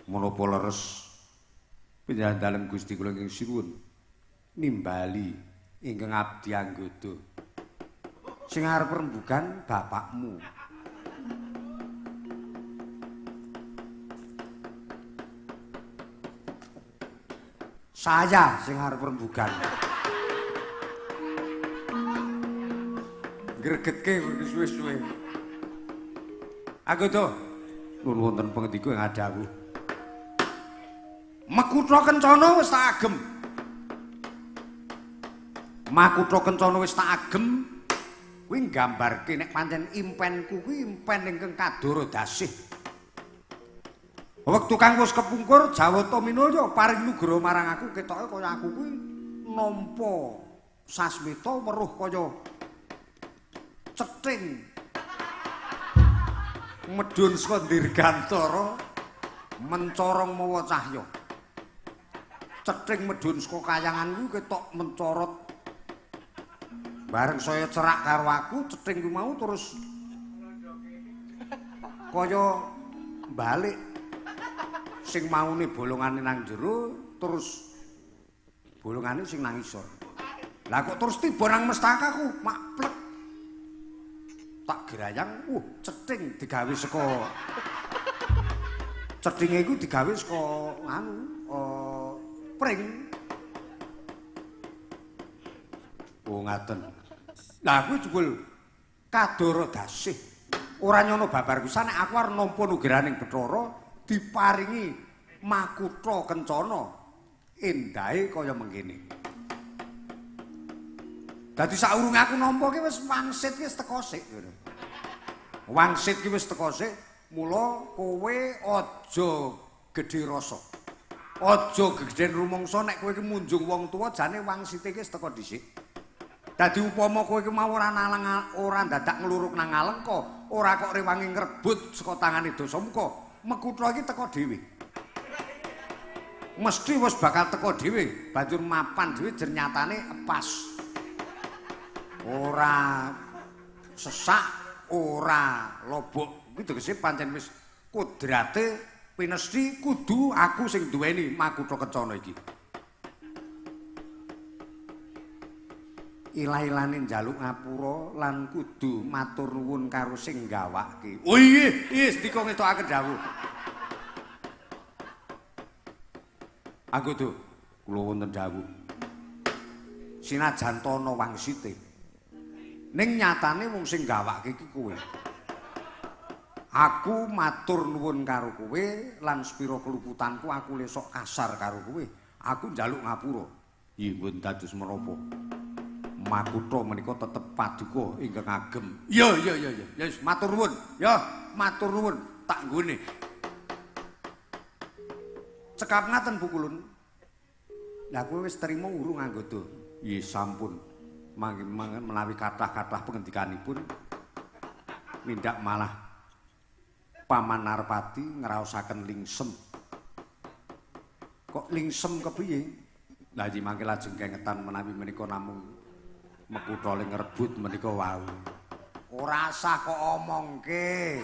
Menapa leres panjenengan dalem Gusti kula ingkang sinuwun nimbali ingkang abdi Anggoda. Sing arep rembugan bapakmu. Saya sing arep rembugan. Gregetke suwe-suwe. Anggoda, nuwun wonten pangendika ing adhawuh. Makutha kencana wis tak agem. Makutha kencana wis tak agem. Kuwi nggambarke nek pancen impenku kuwi impen ingkang kadara dasih. Wektu kang wis kepungkur Jawata Minulya paring nugraha marang aku ketoke kaya aku kuwi nampa sasmita weruh kaya cething medhun saka dirgantara mencorong mawa cahya. Cething medhun saka kayangan kuwi ketok mencorot. Bareng saya cerak karo aku, cething kuwi mau terus kaya balik sing maune bolongane nang jero terus bolongane sing nang isor. Lah kok terus tiba nang mestakaku, mak plek. Tak gerayang, cething digawe saka cethinge iku digawe saka anu pring. Oh ngaten. Lah kuwi jebul kadara dasih. Ora nyono babar pisan nek aku arep nampa nugrahaning Bathara diparingi makutha kencana endahe kaya mengkene. Dadi saurunge aku nampa ki wis wangsit ki wis teka sik ngono. Wangsit ki wis teka sik, mula kowe aja gedhe rasa. Aja gegeden rumangsa nek kowe ki munjung wong tuwa jane wangsite ki wis teka dhisik. Dadi upama kowe iki mau ora nalang ora dadak ngluruk nang Alengka, ora kok rewangi ngrebut saka tangane Dasamuka, mekutha iki teka dhewe. Mesti wis bakal teka dhewe, banjur mapan dhewe jer nyatane pas. Ora sesak, ora lobok. Kuwi tegese pancen wis kodrate pinesti kudu aku sing duweni makutha kencana iki. Ilah-ilane njaluk ngapura lan kudu matur nuwun karo sing gawake. Oh iya, iya sendika ngetokaken dawuh. Anggoda, kula wonten dawuh. Sinajan tana wangsite. Ning nyatane wong sing gawake iki kowe. Aku matur nuwun karo kowe lan sepira keluputanku aku lesok kasar karo kowe. Aku njaluk ngapura. Nggih mboten dados menapa. Makutha menika tetep paduka ingkang agem. Iya iya iya iya. Ya wis matur nuwun. Ya, matur nuwun tak nggone. Cekap ngaten Bu Kulun. Lah kowe wis trima urung Anggoda? Nggih sampun. Mangke menawi kathah-kathah pengendikanipun nindak malah Paman Narpati ngraosaken lingsem. Kok lingsem kepiye? Lah iki mangke lajeng kengetan menawi menika namung mekutha le ngrebut menika wau. Ora usah kok omongke.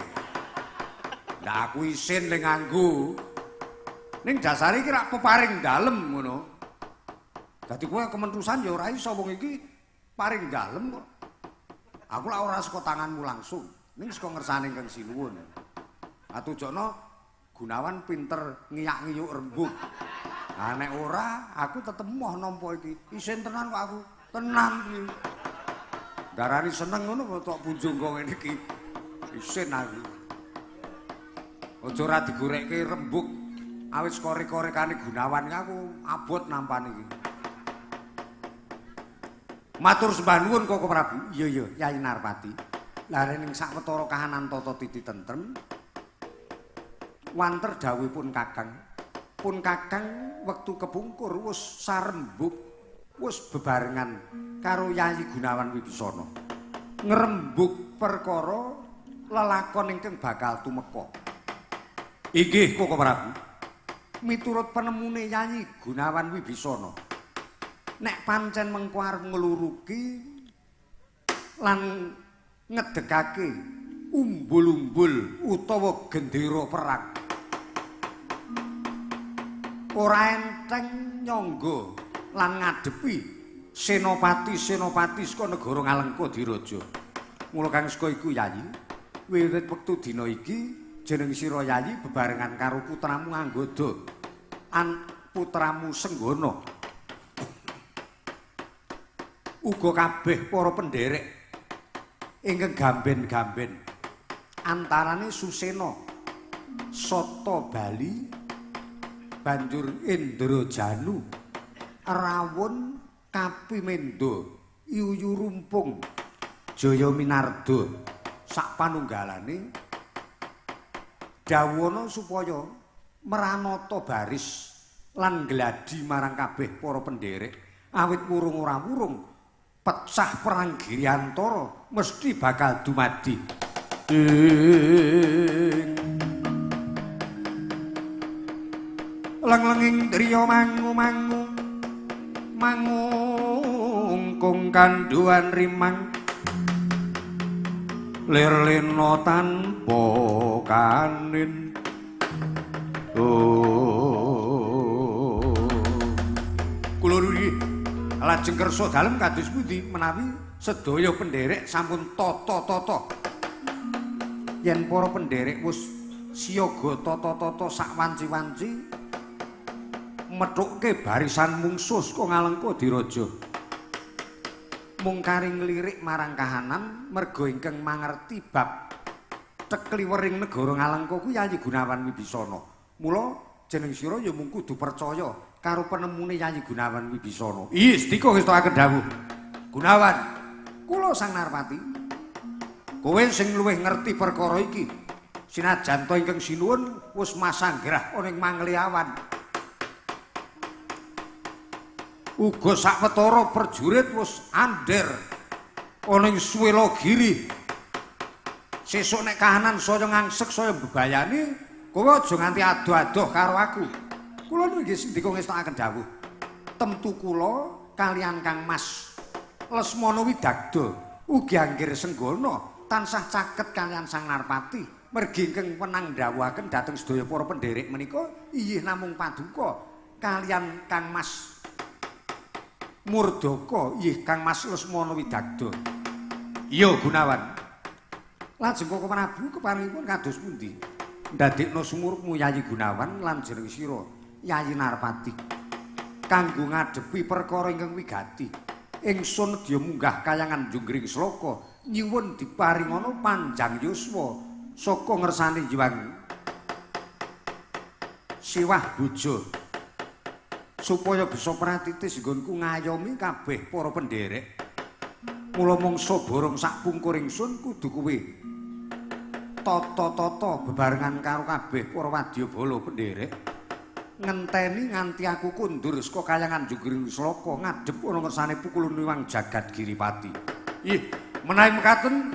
Lah aku isin le nganggo. Ning dasare iki rak peparing dalem ngono. Dadi kowe kementusan ya ora iso wong iki paring dalem kok. Aku lak ora saka tanganmu langsung, ning saka ngersane ingkang sinuwun. Atujokno Gunawan pinter ngiyak-ngiyuk rembug. Lah nek ora aku tetep moh nampa iki. Isin tenan kok aku. Tenan iki. Darani seneng ngono kok tok punjung kok ngene iki. Isin aku. Aja ora digorekke rembug awit korek-korekane Gunawan aku abot nampani iki. Matur sembah nuwun Koko Prabu. Iya iya, Yayi Narpati. Lah ning sawetara kahanan tata titi tentrem wanter dawuhipun Kakang. Pun Kakang wektu kepungkur wis sarembug, wis bebarengan karo Yayi Gunawan Wibisana. Ngrembug perkara lelakon ingkang bakal tumeka. Inggih Koko Prabu. Miturut penemune Yayi Gunawan Wibisana, nek pancen mengko arep ngluruki lan ngedekake umbul-umbul utawa gendera perang, ora enteng nyangga lan ngadepi senopati-senopati saka negara Ngalengka Diraja. Mula kang saka iku Yayi, wiwit wektu dina iki jeneng sira Yayi bebarengan karo putramu Anggada an putramu Senggana uga kabeh para penderek ingkang gamben-gamben antarane Susena, Sata Bali, banjur Indrajanu, Rawun, Kapimendo, Yuyu Rumpung, Jaya Minarda sak panunggalane dawono supaya meranata baris lan gladi marang kabeh para penderek awit wurung ora wurung pecah perang Giriantara mesti bakal dumadi. Leng-lenging driya mangu-mangu mangungkung kandhuwan rimang lir lena tanpa kanin. Oh, kula niki lajeng kersa dalem kados pundi menawi sedaya penderek sampun tata-tata. Yen para penderek wis siaga tata-tata sak wanci-wanci methukke barisan mungsuh saka Ngalengka Diraja. Mung kari nglirik marang kahanan merga ingkang mangerti bab tekliwering negara Ngalengka kuwi Yayi Gunawan Wibisana. Mula jeneng sira ya mung kudu percaya karo penemune Yayi Gunawan Wibisana. Iya, sedika ngestokaken dawuh. Gunawan, kula Sang Narpati. Kowe sing luwih ngerti perkara iki. Sinajan ta ingkang sinuwun wis masanggrah ana ing Mangliawan. Uga sawetara prajurit wis andher ana ing Swelagiri. Sesuk nek kahanan saya ngangsek saya mbebayani, kowe aja nganti adoh-adoh karo aku. Kula nggih sindika ngestokaken dawuh. Temtu kula kalian Kang Mas Lesmana Widagda ugi Anggir Senggana tansah caket kalian Sang Narpati. Mergi ingkang wenang ndhawuhaken dhateng sedaya para penderek menika inggih namung paduka kalian Kang Mas Murdaka inggih Kang Mas Lesmana Widagda. Iya Gunawan. Lajeng Koko Prabu keparingipun kados pundi? Ndadekno sumurmu Yayi Gunawan lan jeneng sira Yayi Narpati kanggo ngadepi perkara ingkang wigati. Ingsun nedya munggah kayangan Junggring Sloka nyuwun diparingana panjang yuswa saka ngersane Hyang Siwah Bojo supaya bisa pratitis nggonku ngayomi kabeh para penderek. Mula mangsa borong sak pungkur ingsun kudu kuwi tata-tata bebarengan karo kabeh para wadyabala penderek ngenteni nganti aku kundur saka kayangan Junggring Sloka ngadhep ana ngersane Pukulun Wiwang Jagat Giripati. Ih, menawi mekaten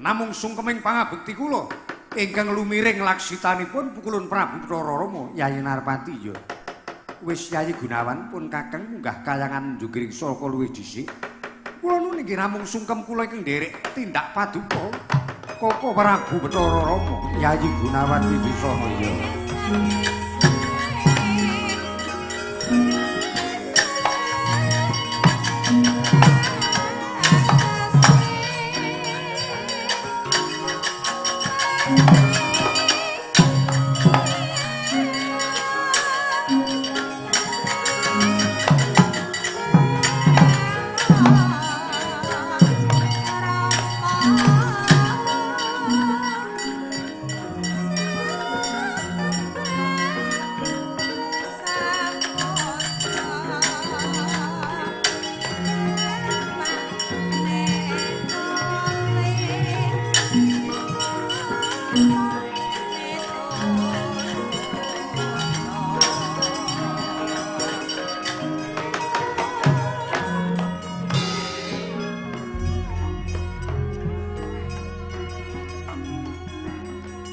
namung sungkeming pangabekti kula ingkang lumiring laksitanipun Pukulun Prabu Bathara Rama Yayi Narpati. Ya wis Yayi Gunawan pun kakang munggah kayangan Junggring Sloka luwih dhisik. Kula nuwun inggih namung sungkem kula ingkang nderek tindak paduka Koko Prabu Bathara Rama Yayi Gunawan Wibisana. Ya.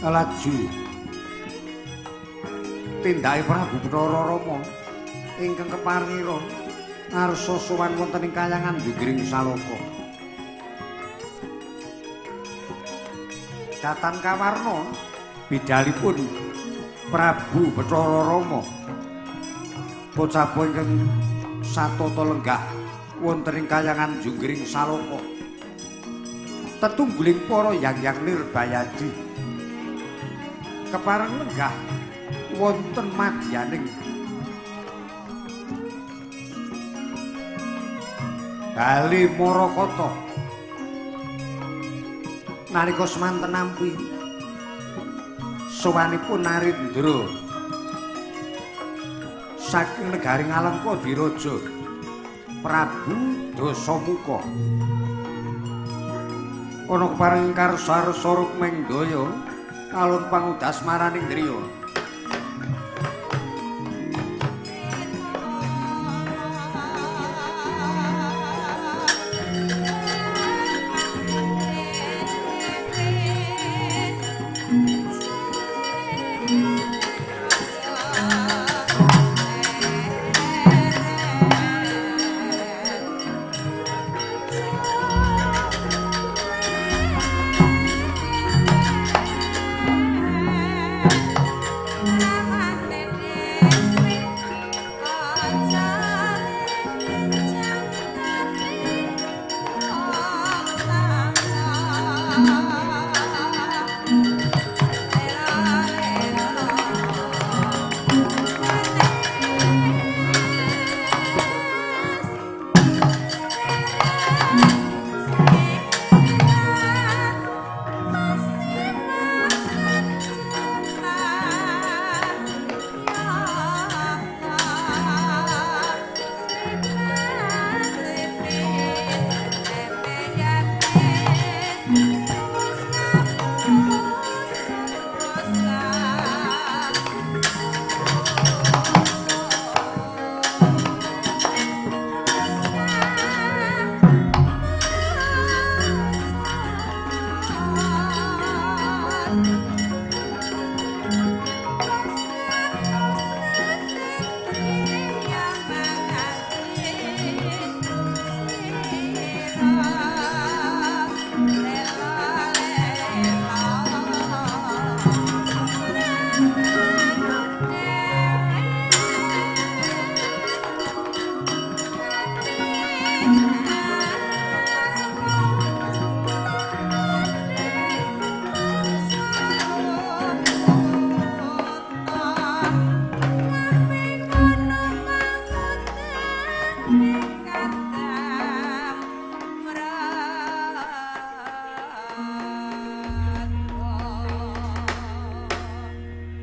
Laju tindake Prabu Bathara Rama ingkang keparingira ngarsa sowan wonten ing kayangan Junggiring Salaka. Datan kawarna bidalipun Prabu Bathara Rama pocapa ingkang satata lenggah wonten ing kayangan Junggiring Salaka. Tetungguling para yang-yang nirbayadi kepareng lenggah wonten madyaning Bali Marakata. Nalika semanten nampi sowanipun Narendra saking negari Ngalengka diraja Prabu Dasamuka. Ana kepareng karsa-arsa Rukmendaya kalon pangudas maraning griya.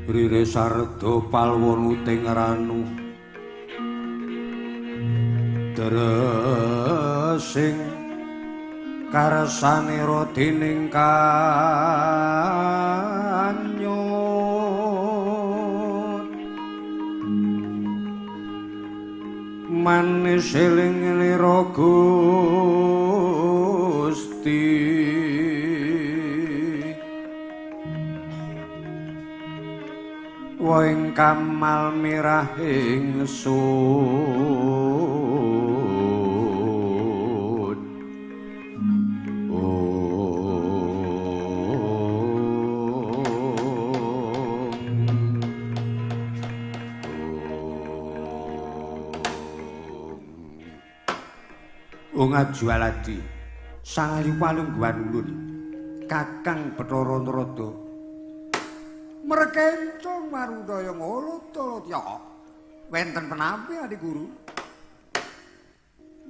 Rire sarda palwanuting ranu dresing karsanira dening kanyut manis eling lira Gusti. Woing kamal mirah ingsun Ong Ajualadi sang ayu palungguhan ulun Kakang Bathara Narada merkencung marudaya ngolut-olut ya. Wenten penampi Adi Guru.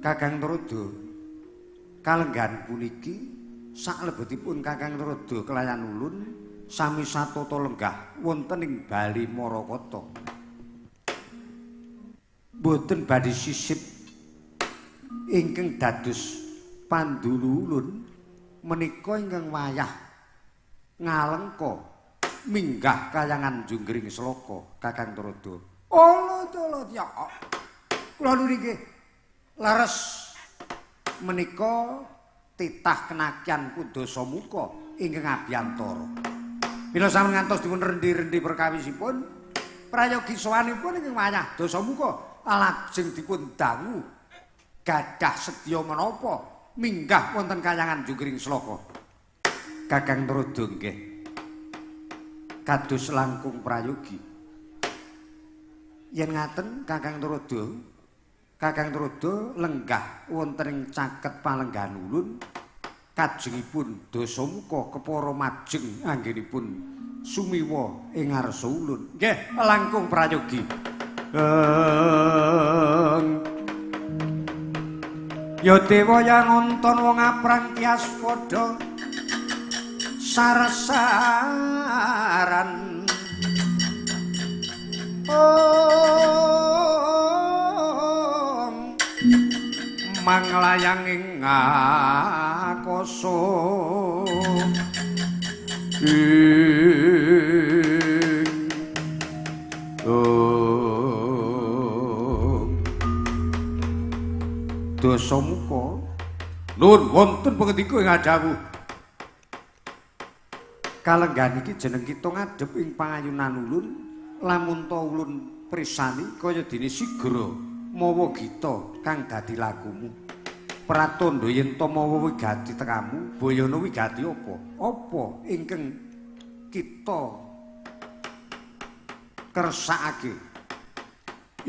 Kakang Narada kalenggahan puniki saklebetipun Kakang Narada kelayan ulun sami satata lenggah wonten ing Bali Marakata. Mboten badhe sisip ingkang dados pandulu ulun menika ingkang wayah ngalengka minggah kayangan Junggiring Salaka Kakang Narada. Olut-olut ya. Kula nuwun inggih. Leres menika titah kenakyan Dasamuka ingkang abiyantara. Mila sampun ngantos dipun rendi-rendi perkawisipun prayogi sowanipun ingkang wayah Dasamuka lajeng dipun dangu gadah sedya menapa minggah wonten kayangan Jungkring Sloka. Kakang Narada nggih kados langkung prayogi. Yen ngaten Kakang Narada, Kakang Narada lenggah wonten ing caket palenggahan ulun kajengipun Dasamuka kepara majeng anggenipun sumiwa ing ngarsa ulun. Nggih, langkung prayogi. Ya dewa ya nonton wong aprang tias padha sarsaran. Om manglayang ing akasa ing om Dasamuka nun wonten pangendika ing adhawuh. Kalenggahan iki jeneng kita ngadhep ing pangayunan ulun, lamun ta ulun prisani kaya dene sigra mawa gita kang dadi lakumu. Pratandha yen ta mawa wigati tekamu, bayana wigati apa? Apa ingkang kita kersakake?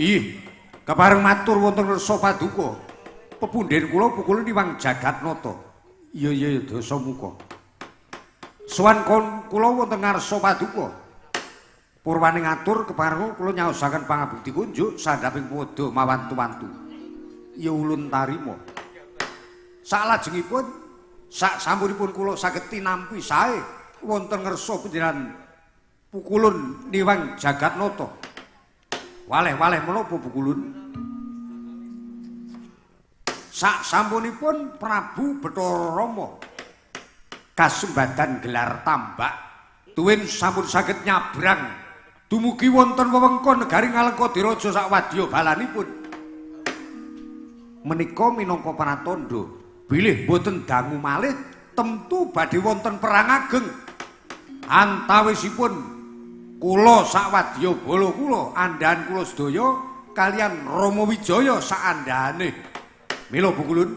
Ih, kepareng matur wonten resa paduka. Pepundhen kula pukul niwang Jagatnata. Iya iya Dasamuka. Sowan kon kula wonten ngarsa paduka. Purwane ngatur kepareng kula nyaosaken pangabekti kunjuk sandhaping padha mawantu-wantu. Ya ulun tarima. Saklajengipun sak sampunipun kula saged tinampi sae wonten ngarsa panjenengan pukulun niwang Jagatnata. Waleh-waleh menapa pukulun? Sak sampunipun Prabu Bathara Rama kasembadan gelar tambak tuwin sampun saged nyabrang dumugi wonten wewengkon negari Ngalengka Diraja sak wadya balanipun. Menika minangka pratandha bilih boten dangu malih temtu badhe wonten perang ageng antawisipun kula sak wadya bala kula andhahan kula sedaya kaliyan Rama Wijaya sak andhahane. Mila pukulun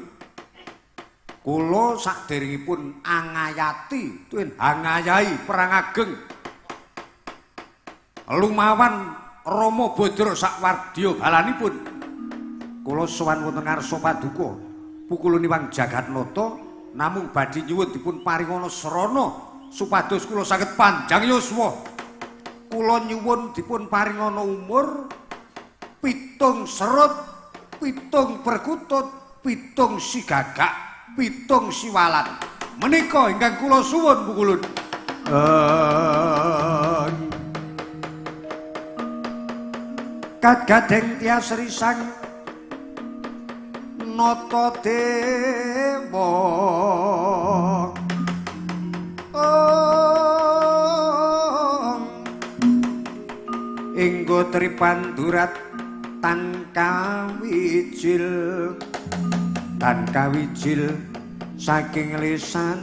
kula saderengipun angayati tuwin hangayahi perang ageng lumawan Rama Badra sak wadya balanipun kula sowan wonten ngarsa paduka pukulun niwang Jagatnata namung badhe nyuwun dipun paringana srana supados kula saged panjang yuswa. Kula nyuwun dipun paringana umur 7 serut, 7 perkutut, 7 sigagak, 7 siwalan. Menika ingkang kula suwun pukulun. Kagadeng tias risang nata dewa. Om inggo tripandurat tan kawijil, tan kawijil saking lisanira.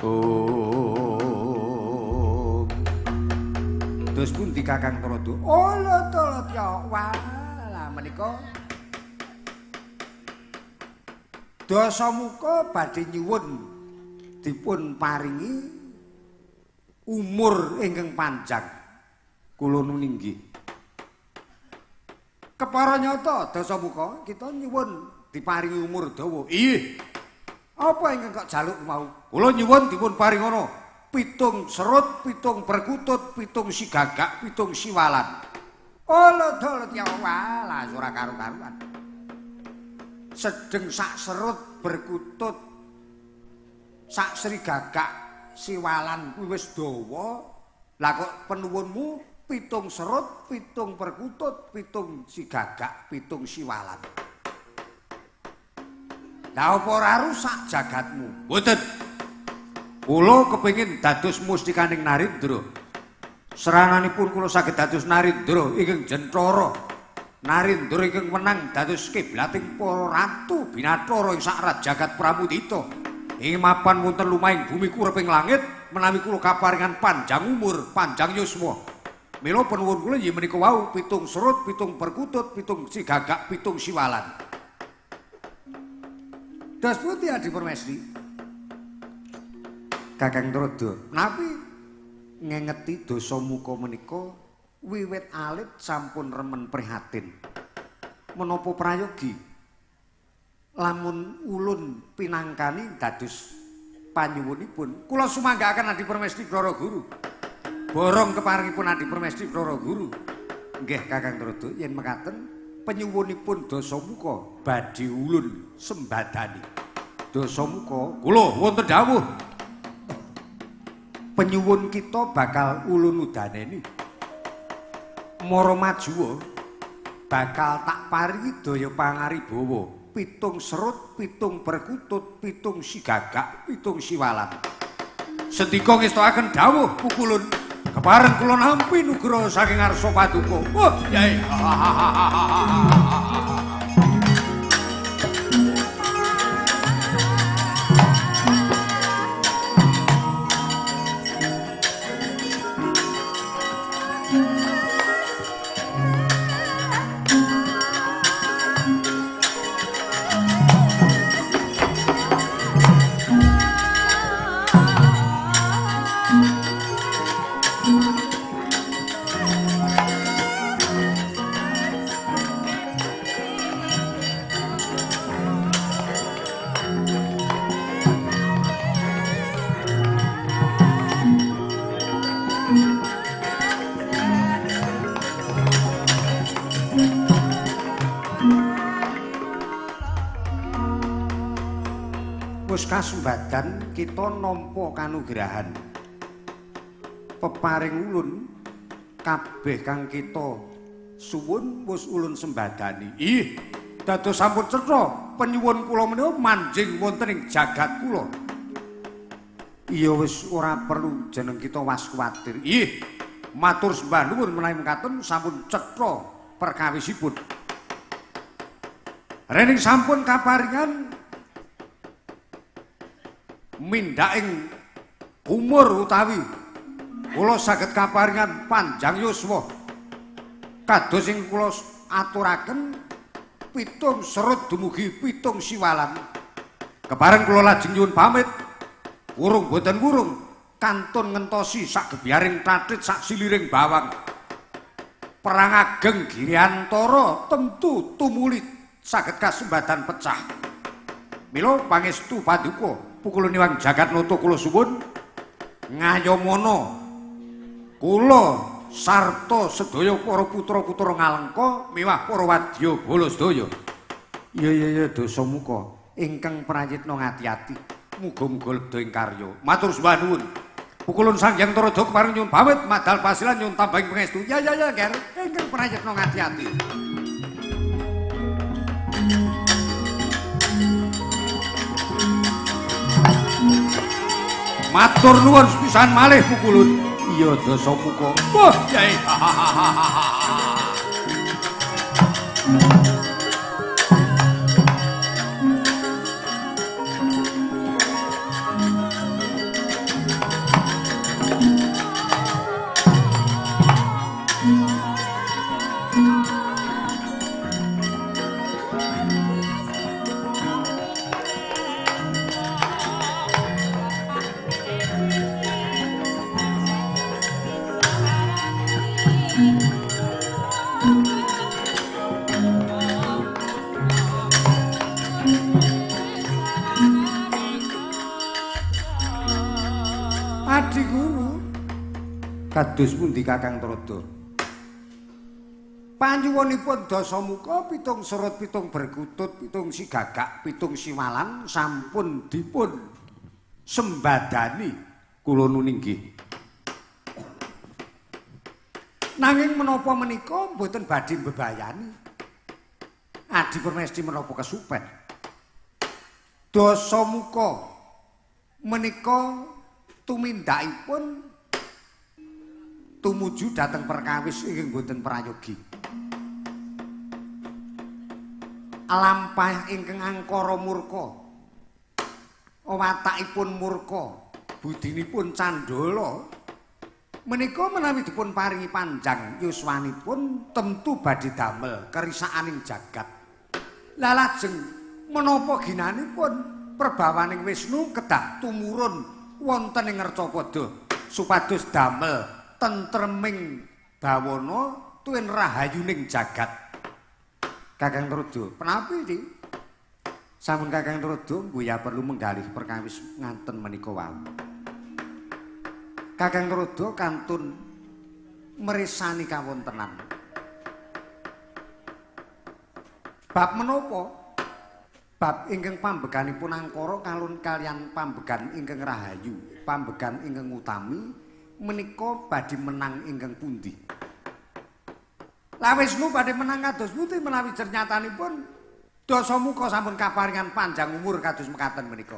Om terus pundi Kakang Narada? Oh lho ya walah menika Dasamuka badhe nyuwun dipun paringi umur ingkang panjang. Kula nuwun inggih. Kepara nyata Dasamuka kita nyuwun diparingi umur dawa. Ih. Apa ingkang kok jaluk mau? Kula nyuwun dipun paringana 7 serut, 7 perkutut, 7 sigagak, 7 siwalan. Oh lho ya walah ora karu-karuan. Sedeng sak serut berkutut sak srigagak siwalan kuwi wis dawa. Lah kok penuwunmu 7 serut, 7 perkutut, 7 sigagak, 7 siwalan. Lah apa ora rusak jagatmu? Mboten. Kula kepengin dados mustikaning Narendra. Serananipun kula saged dados Narendra ingkang jenthara. Narendra ingkang wenang dados kiblating para ratu binathara ing sak jagat Pramudita. Ing mapan wonten lumahing bumi kureping langit menawi kula kaparingan panjang umur, panjang yuswa. Mila penuwun kula inggih menika wau pitung serut, pitung perkutut, pitung sigagak, pitung siwalan. Das pundi Adi Permesti? Kakang Trada, menawi ngengeti Dasamuka menika wiwit alit sampun remen prihatin. Menapa prayogi lamun ulun pinangkani dados panyuwunipun kula sumanggaaken Adi Permesti Bathara Guru. Borong keparingipun Adi Permesti Bathara Guru. Nggih Kakang Trada, yen mekaten penyuwunipun Dasamuka badhe ulun sembadani. Dasamuka kula wonten dawuh. Penyuwun kita bakal ulun udaneni. Mara majuwa bakal tak paringi daya pangaribawa. Pitung serut, pitung perkutut, pitung sigagak, pitung siwalan. Sendika ngestokaken dawuh pukulun. Kepareng kula nampi nugroho saking ngarsa paduka. Wah, yai. Kasembadan kita nampa kanugrahan peparing ulun kabeh kang kita suwun wis ulun sembadani. Ih, dados sampun cetha penyuwun kula menika manjing wonten ing jagat kula. Iya wis ora perlu jeneng kita was kuwatir. Ih, matur sembah nuwun menawi mekaten sampun cetha perkawisipun. Rening sampun kaparingan mindhak ing umur utawi kula saged kaparingan panjang yuswa kados ing kula aturaken pitung serut dumugi pitung siwalan. Kepareng kula lajeng nyuwun pamit wurung boten wurung kantun ngentosi sak gebyaring tathit sak siliring bawang. Perang ageng Giriantara tentu tumuli saged kasembadan pecah. Mila pangestu paduka pukulun iwang jagat nata kula suwun ngayamana kula sarta sedaya para putra-putra Ngalengka miwah para wadya bala sedaya. Iya iya iya Dasamuka ingkang prayitna ngati-ati muga-muga lebda ing karya. Matur sembah nuwun. Pukulun Sang Hyang Trada kepareng nyuwun pamit madal pasilan nyuwun tambahing pangestu. Ya ya ya Ger, ingkang prayitna ngati-ati. Matur nuwun sepisan malih pukulun. Iya Dasamuka. Wah, yai. Kados pundi Kakang Trada? Panyuwunipun Dasamuka pitung serut, pitung berkutut, pitung sigagak, pitung siwalan sampun dipun sembadani kula nuninggih. Nanging menapa menika mboten badhe mbebayani. Adi Permesti menapa kesupen. Dasamuka menika tumindakipun tumuju dhateng perkawis ingkang boten prayogi. Lampah ingkang angkara murka Watakipun murka, budinipun candala. Menika menawi dipun paringi panjang yuswanipun tentu badhe damel kerisakaning jagat. Lah lajeng menapa ginanipun perbawaning Wisnu kedah tumurun wonten ing Ngercapada supados damel tentreming bawana tuwin rahayuning jagat. Kakang Narada, penapi iki? Sampun Kakang Narada ngguya perlu menggalih perkawis nganten menika wau. Kakang Narada kantun meresani kawontenan. Bab menapa? Bab ingkang pambeganipun angkara kalun kaliyan pambegan ingkang rahayu, pambegan ingkang utami menika badhe menang ingkang pundi? Lah Wisnu badhe menang kados pundi menawi jernyatanipun Dasamuka sampun kaparingan panjang umur kados mekaten menika.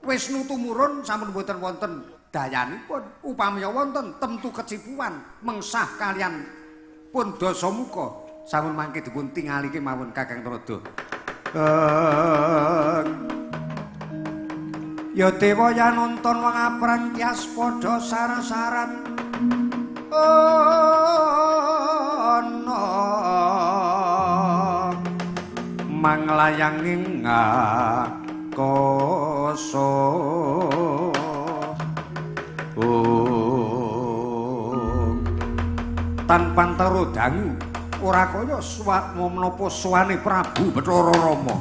Wisnu tumurun sampun boten wonten dayanipun, upamiya wonten temtu kecipuan mengsah kaliyan pun Dasamuka sampun mangke dipun tingali kemawon Kakang Narada. Ya dewa ya nonton wong aprang tias padha sarasaran ana manglayang ing akasa. Tanpa antara dangu ora kaya menapa suwane Prabu Bathara Rama.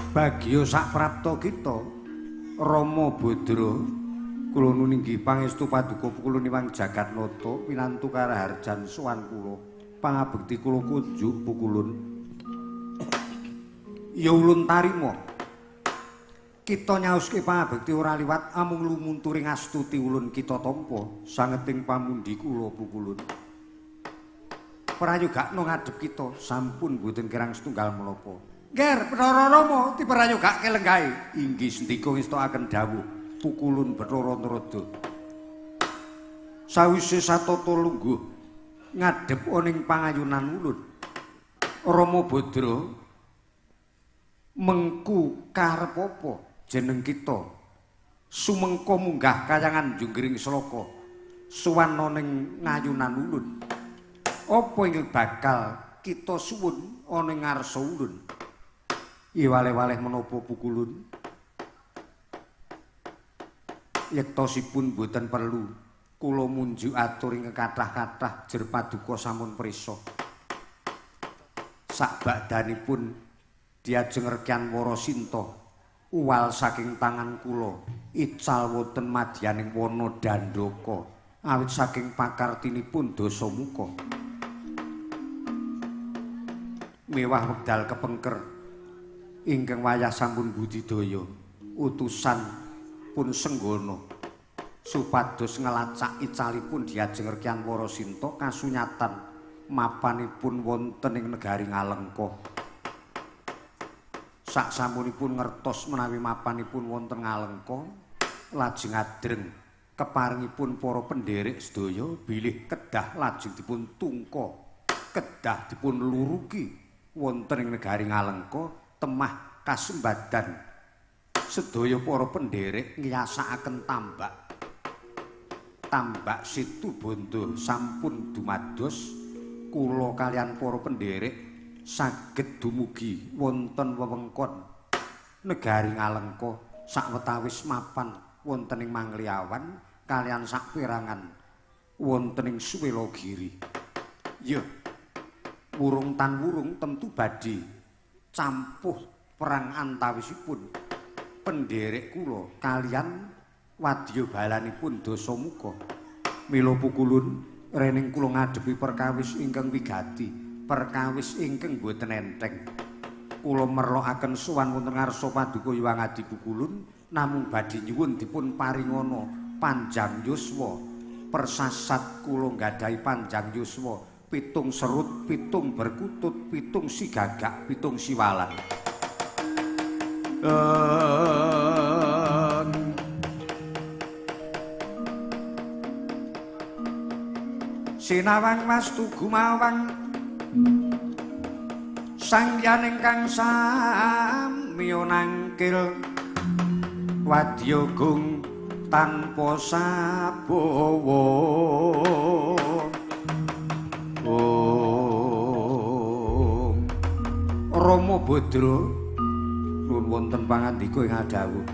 Bagya sak prapta kita Rama Badra kula nuninggi pangestu paduka kula niwang Jagatnata pinantu karaharjan sowan kula pangabekti kula kunjuk pukulun. Ya ulun tarima. Kita nyaoske pangabekti ora liwat amung lumunturing astuti ulun kita tampa sangeting pamundi kula pukulun. Prayogakna ngadhep kita sampun boten kirang setunggal menapa. Nger Bathara Rama diprayogake lenggahe. Inggih sendika ngestokaken dawuh pukulun Bathara Narada. Sawise satata lungguh ngadhep ning pangayunan ulun, Rama Badra mengku karep apa jeneng kita sumengko munggah kayangan junggring sloka suwan ning ngayunan ulun. Apa ingkang bakal kita suwun ana ing ngarsa ulun? Iwaleh-waleh menapa pukulun? Yektosipun boten perlu kula munjuk atur ingkang kathah-kathah jer paduka sampun prisa. Sakbakdanipun diajeng rekyan Warasinta uwal saking tangan kula ical wonten madyaning wana Dandaka awit saking pakartinipun Dasamuka. Mewah wekdal kepengker ingkang wayah sampun budidaya utusan pun senggana supados ngelacak icalipun diajeng rekyan Warasinta kasunyatan mapanipun wonten ing negari Ngalengka. Saksampunipun ngertos menawi mapanipun wonten Ngalengka lajeng adreng keparingipun para pendherek sedaya bilih kedah lajeng dipun tungka, kedah dipun luruki wonten ing negari Ngalengka temah kasembadan sedaya para pendherek ngriyasakaken tambak. Tambak Situbondo sampun dumados kula kaliyan para pendherek saged dumugi wonten wewengkon negari Ngalengka sawetawis mapan wonten ing Mangliawan kaliyan saperangan wonten ing Suwelagiri. Ya, wurung tan wurung tentu badhe campuh perang antawisipun penderek kula kaliyan wadya balanipun Dasamuka. Mila pukulun rening kula ngadepi perkawis ingkang wigati, perkawis ingkang boten enteng. Kula merlokaken sowan wonten ngarsa paduka Hyang Adi Pukulun namung badhe nyuwun dipun paringana panjang yuswa. Persasat kula nggadahi panjang yuswa 7 serut, 7 berkutut, 7 sigagak, 7 siwalan. Sinawang wastu gumawang sangyan ingkang samiya nangkil wadya gung tanpa sabawa. Om Rama Badra nuwun wonten pangandika ing adhawuh.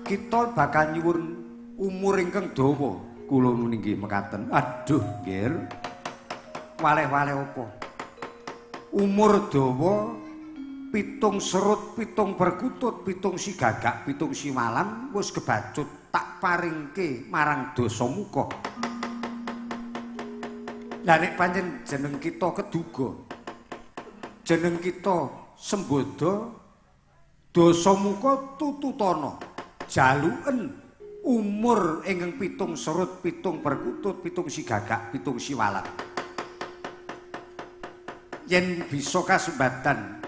Kita bakal nyuwun umur ingkang dawa. Kula nuwun inggih mekaten. Aduh, nggih. Waleh-waleh apa? Umur dawa 7 serut, 7 berkutut, 7 sigagak, 7 siwalan wis kebacut tak paringke marang Dasamuka. Lah nek pancen jeneng kita keduga, jeneng kita Sembada, Dasamuka tututana jaluken umur ingkang 7 serut, 7 perkutut, 7 sigagak, 7 siwalan. Yen bisa kasembadan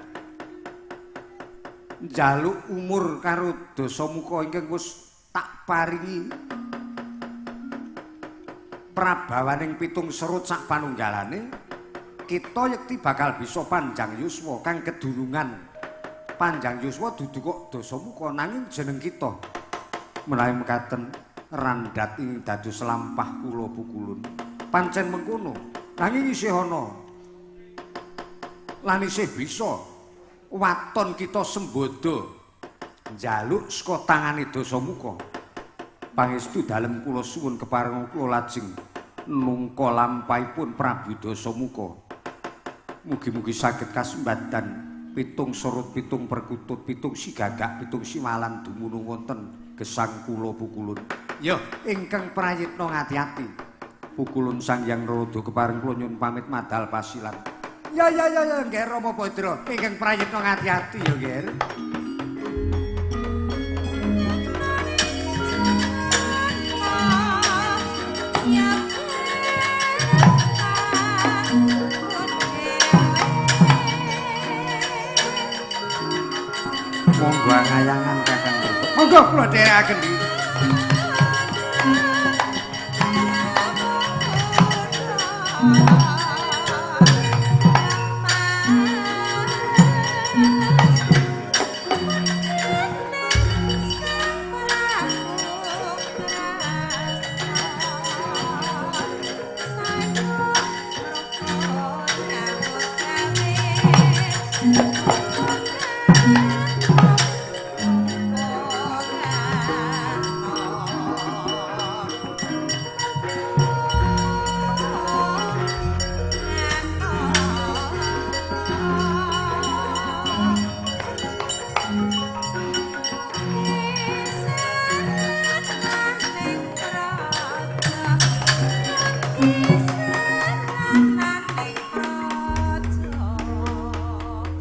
njaluk umur karo Dasamuka ingkang wis tak paringi prabawaning 7 serut sak panunggalane, kita yekti bakal bisa panjang yuswa kang kedulungan. Panjang yuswa dudu kok Dasamuka nanging jeneng kita. Menawi mekaten randhat ing dados lampah kula pukulun. Pancen mengkono, nanging isih ana lan isih bisa waton kita Sembada njaluk saka tangane Dasamuka. Pangestu dalem kula suwun kepareng kula lajeng nungka lampahipun Prabu Dasamuka. Mugi-mugi saged kasembadan 7 serut, 7 perkutut, 7 sigagak, 7 siwalan dumunung wonten gesang kula pukulun. Ya, ingkang prayitna ngati-ati. Pukulun Sang Hyang Narada kepareng kula nyuwun pamit madal pasilan. Ya ya ya ya nggih Rama Badra, ingkang prayitna ngati-ati ya nggih. Monggo angayangan Kakang Bruto. Monggo kula dherekaken iki.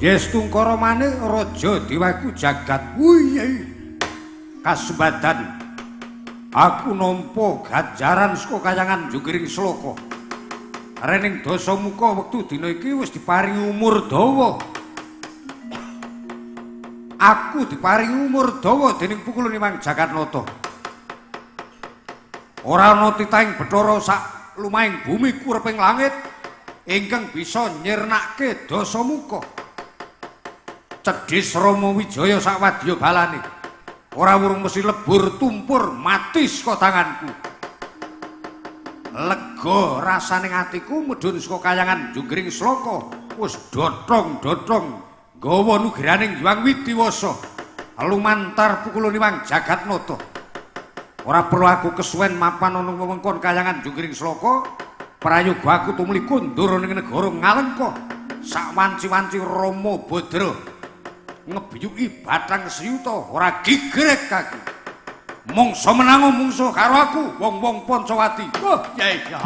Yestungkara manik raja dewaku jagat. Wih, kasembadan aku nampa ganjaran saka kayangan Jungkiring Sloka. Rening Dasamuka wektu dina iki wis diparingi umur dawa. Aku diparingi umur dawa dening Pukulun Imang Jagatnata. Ora ana titahing Bathara sak lumahing bumi kureping langit ingkang bisa nyirnake Dasamuka. Cedhis Rama Wijaya sak wadya balane. Ora wurung mesti lebur tumpur mati saka tanganku. Lega rasane atiku medhun saka kayangan Jungkiring Sloka. Wis dotong-dotong nggawa nugeraning Hyang Widiwasa. Lumantar Pukulun Imang Jagatnata. Ora perlu aku kesuwen mapan ana wewengkon kayangan Jungkiring Sloka, prayoga aku tumuli kondur ning negara Ngalengka. Sak wanci-wanci Rama Badra ngebiyuki bathang siyuta ora gigrek aku. Mungsa menango mungsa karo aku wong-wong Pancawati. Oh, iya.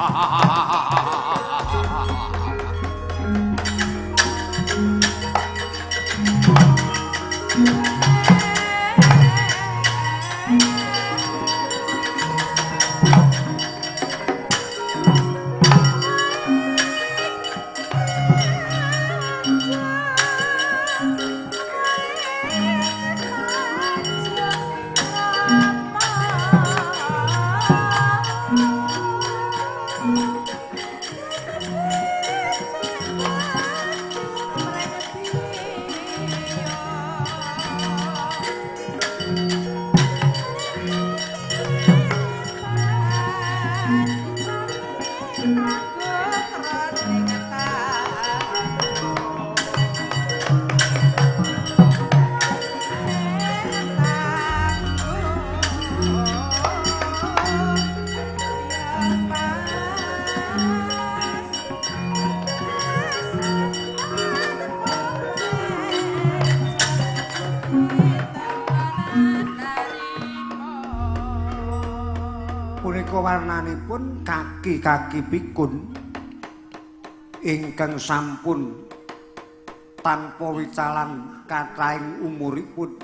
Warnanipun kaki-kaki pikun ingkang sampun tanpa wicalan kathahing umuripun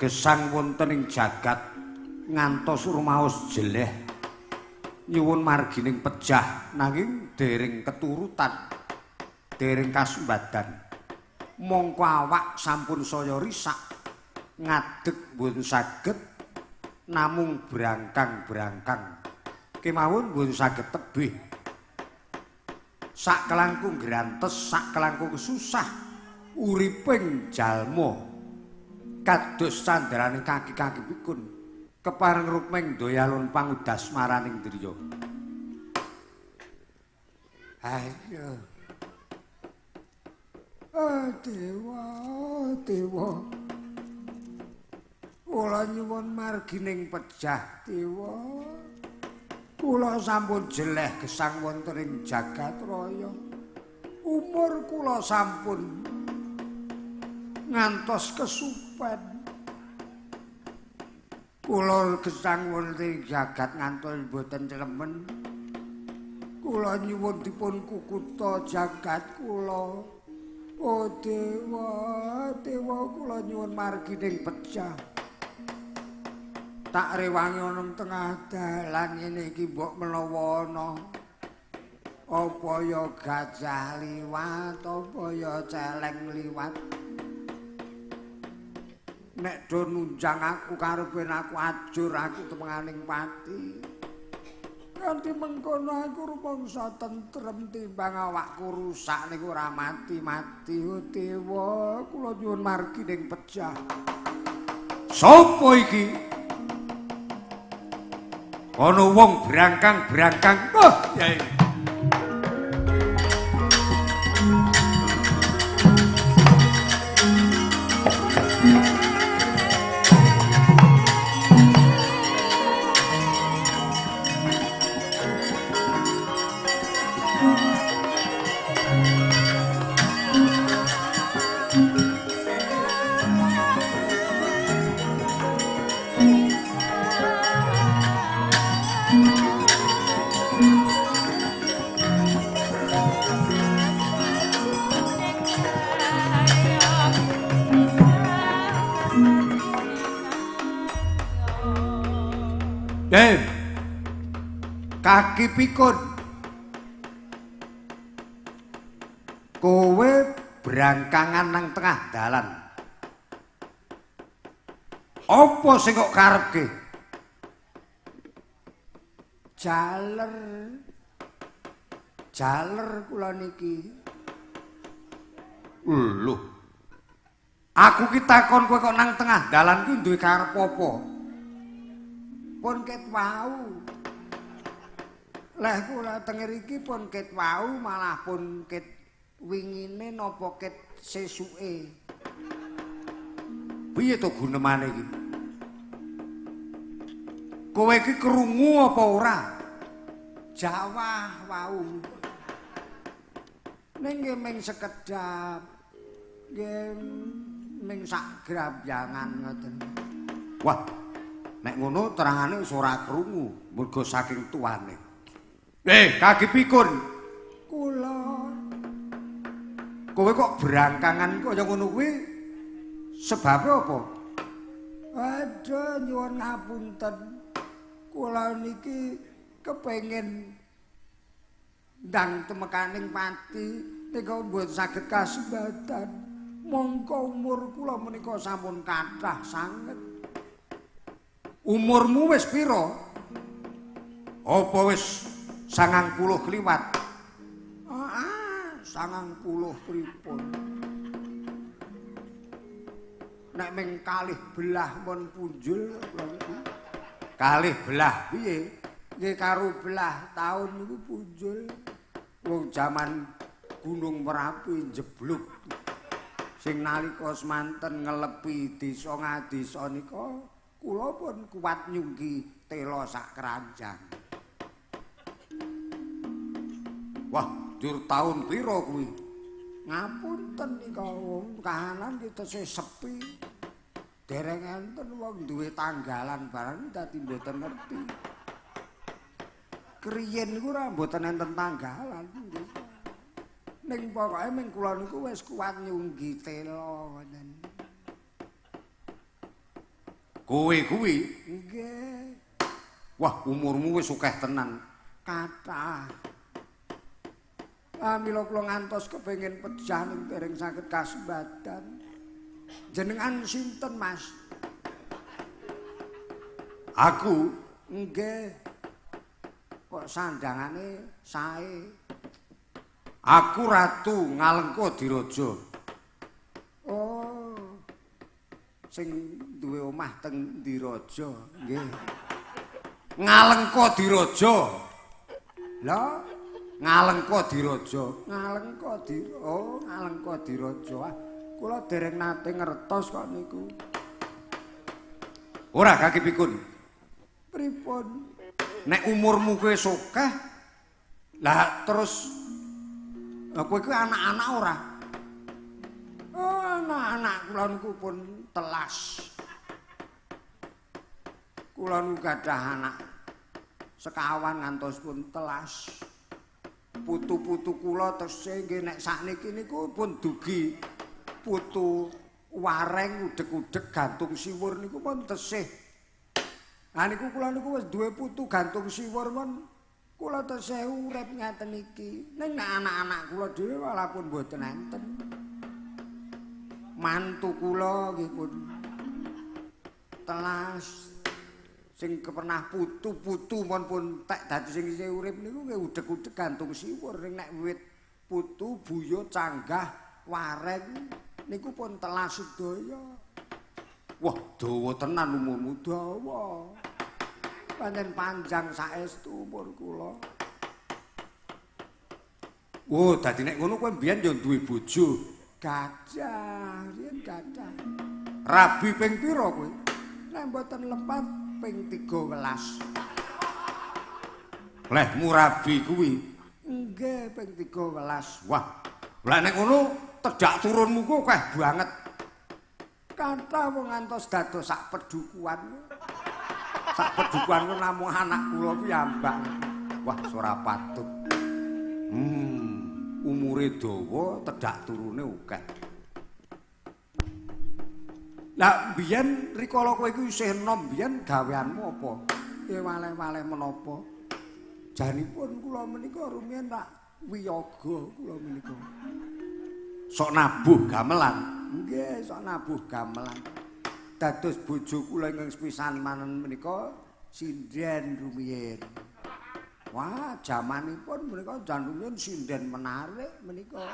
gesang wonten ing jagat ngantos rumaos jeleh nyuwun margining pejah nanging dereng keturutan dereng kasembadan mongko awak sampun saya risak ngadeg mboten saged namung brangkang-brangkang kemawon mboten saged tebih sak kelangkung grantes sak kelangkung susah uriping jalma kados sandarane kaki-kaki pikun kepareng rukming doyalun pangudas maraning driya. Ayo oh, dewa dewa kula nyuwun margining pejah dewa. Kula sampun jeleh gesang wonten ing jagat raya. Umur kula sampun ngantos kesupen. Kula gesang wonten ing jagat ngantos mboten clemen. Kula nyuwun dipun kukuta jagat kula. Oh dewa, dewa kula nyuwun margining pejah. Tak rewangi ana tengah dalan ngene iki mbok menawa ana apa ya gajah liwat apa ya celeng liwat nek do nunjang aku karepen aku ajur aku temenganing pati kanthi mengkono aku rumangsa tentrem timbang awakku rusak niku ora mati-mati. Oh dewa kula nyuwun margining pejah. Sopo iki? Ana wong brangkang-brangkang. Oh, yai. Kaki pikun kowe brangkangan nang tengah dalan apa sing kok karepke? Jaler jaler kula niki. Lho aku ki takon kowe kok nang tengah dalan kuwi duwe karep apa? Pun ket wau. Leh kula teng ngriki pun ket wau malah pun ket wingine napa ket sesuke. Piye to gunemane iki? Kowe iki krungu apa ora? Jawah wau. Ning nggih ming sekedhap. Nggih ming sak grabyangan ngoten. Wah, nek ngono terangane wis ora krungu mergo saking tuane. Kaki pikun. Kula. Kowe kok brangkangan kaya ngono kuwi sebabe apa? Aduh, nyuwun ngapunten. Kula niki kepengin ndang temekaning pati nika mboten saged kasembatan. Mongko umur kula menika sampun kathah sanget. Umurmu wis pira? Apa wis 90 kliwat? Ah, 90 pripun? Nek ming kalih belah pun punjul kula niku. Kalih belah piye? Nggih karo belah taun niku punjul. Wong jaman Gunung Merapi njeblug. Sing nalika semanten ngelepi desa ngadesa nika kula pun kuat nyunggi tela sak keranjang. Wah, njur taun pira kuwi? Ngapunten nika wong kahanan ki tesih sepi. Dereng enten wong duwe tanggalan barang dadi mboten ngerti. Kriyen niku ora mboten enten tanggalan. Ning pokoke ming kula niku wis kuat nyunggi tela ngoten. Kowe kuwi? Nggih. Wah, umurmu wis akeh tenan. Kathah. Ah, mila kula ngantos kepengin pejah ning dereng saged kasembadan. Jenengan sinten, Mas? Aku? Nggih. Kok sandangane sae? Aku Ratu Ngalengka Diraja. Oh. Sing duwe omah teng Diraja, nggih. Ngalengka Diraja. Lha, Ngalengka Diraja. Ngalengka Diraja. Oh, Ngalengka Diraja. Ah, kula dereng nate ngertos kok niku. Ora kaki pikun. Pripun? Nek umurmu kowe sokeh, lah terus kowe kuwi anak-anak ora? Oh, anak-anak kula niku pun telas. Kula niku gadah anak sekawan ngantos pun telas. Putu-putu kula tesih nggih nek sakniki niku pun dugi putu wareng udeg-udeg gantung siwur niku pun tesih. Lah niku kula niku wis duwe putu gantung siwur pun kula tesih urip ngaten iki. Ning nek anak-anak kula dhewe walapun mboten enten. Mantu kula nggih pun telas. Sing pernah putu-putu pun tek dadi sing isih urip niku nggih udeg-udeg gantung siwur. Ning nek wiwit putu buyut canggah wareng niku pun telas sedaya. Wah, dawa tenan umurmu, dawa. Pancen panjang saestu umur kula. Oh, dadi nek ngono kowe mbiyen ya duwe bojo. Gadah, riyen gadah. Rabi ping pira kowe? Nek mboten lepat ping 13. Lehmu rabi kuwi? Nggih, ping 13. Wah, lah nek ngono tedhak turunmu ku akeh banget. Kathah wong ngantos dados sak pedukuhan. Sak pedukuhan ku namung anak kula piyambak. Wah, ora patut. Umure dawa, tedhak turune akeh. Lah mbiyen rikala kowe iku isih enom mbiyen gaweanmu apa? Ya waleh-waleh menapa? Janipun kula menika rumiyin tak wiyaga kula menika. Sok nabuh gamelan. Nggih, sok nabuh gamelan. Dados bojo kula ingkang sepisan manen menika sinden rumiyin. Wah, jamanipun menika jan rumiyin sinden menarik menika.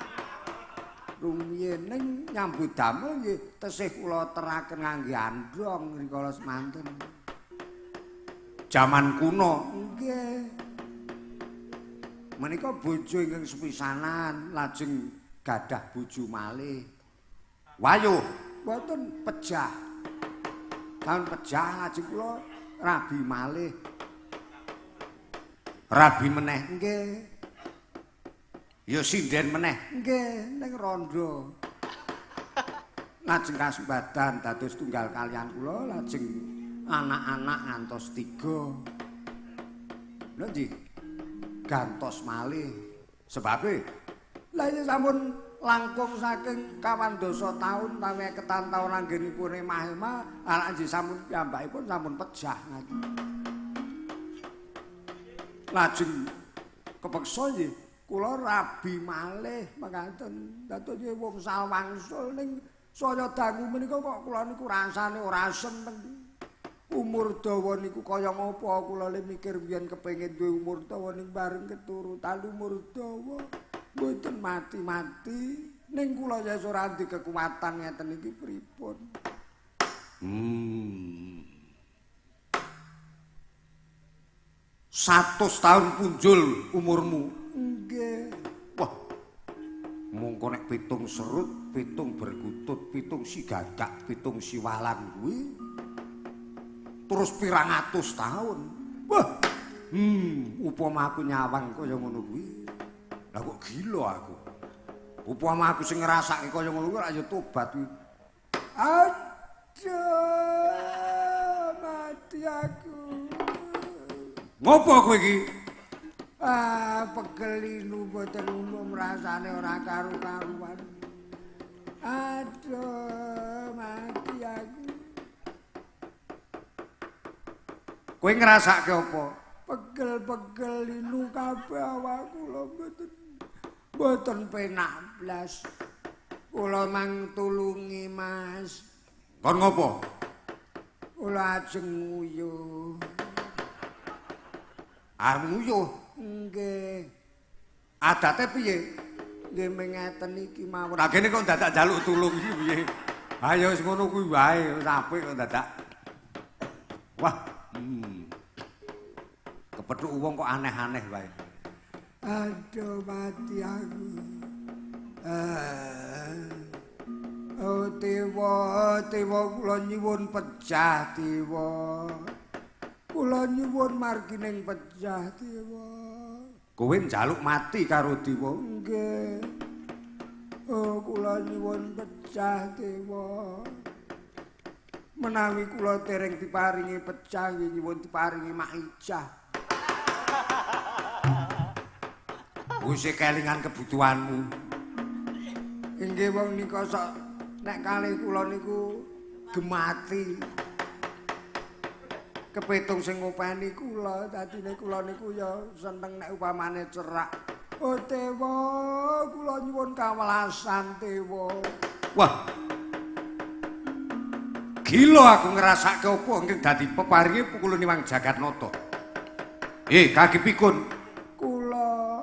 Rumiyin ning nyambut damel nggih tesih kula teraken ngangge andhong rikala semanten. Jaman kuno. Nggih. Menika bojo ingkang sepisanan lajeng gadah bojo malih. Wayuh, mboten pejah. Tahun pejah lajeng kula Rabi malih. Rabi meneh nggih. Ya sinden meneh nggih ning rondo. Lajeng kasembadan dados tunggal kalian kula lajeng anak-anak ngantos 3. Lho nggih. Gantos malih. Sebabe lha iya sampun langkung saking 25 taun tawi 50 taun anggenipun emah-emah anak nggih sampun piyambakipun sampun pejah ngaten. Lajeng kepeksa nggih kula rabi malih mekaten. Dados nggih wong sawangsul ning saya dangu menika kok kula niku rasane ora seneng. Umur dawa niku kaya ngapa kula le mikir biyen kepengin duwe umur dawa ning bareng keturutan umur dawa mboten mati-mati ning kula ya ora ndek kekuatan ngeten iki pripun. 100 tahun punjul umurmu. Nggih. Wah. Mongko nek pitung serut, pitung berkutut, pitung sigagak, pitung siwalan kuwi terus pirang atus tahun. Wah. Upama aku nyawang kaya ngono kuwi. Lah kok gila aku. Upama aku sing ngrasake kaya ngono kuwi rak ya tobat kuwi. Aduh, mati aku. Ngopo kowe iki? Ah, pegel linu mboten umum rasane ora karu-karuan. Aduh, mati aku. Kowe ngrasake apa? Pegel-pegel linu kabeh awak kula mboten penak blas. Kula mang tulungi, Mas. Kon ngopo? Kula ajeng nguyuh. Arep nguyuh? Nggih. Adate piye? Nggih mengeten iki mawon. Lah kene kok dadak njaluk tulung iki piye? Ayo wis ngono kuwi wae, wis apik kok dadak. Wah, Kepethuk wong kok aneh-aneh wae. Aduh mati aku. Oh dewa, dewa kula nyuwun pejah dewa. Kula nyuwun margining pejah dewa. Kowe njaluk mati karo dewa? Nggih. Oh kula nyuwun pejah dewa. Menawi kula dereng diparingi pejah nggih nyuwun diparingi maijah. Wis kelingan kebutuhanmu. Inggih wong nika sok nek kalih kula niku gemati. Kepitung sing ngopeni kula, dadine kula niku ya seneng nek upamane cerak. Oh dewa, kula nyuwun kawelasan dewa. Wah. Gila aku ngrasake apa ingkang dadi peparinge pukulune Wang Jagatnata. Kaki pikun. Kula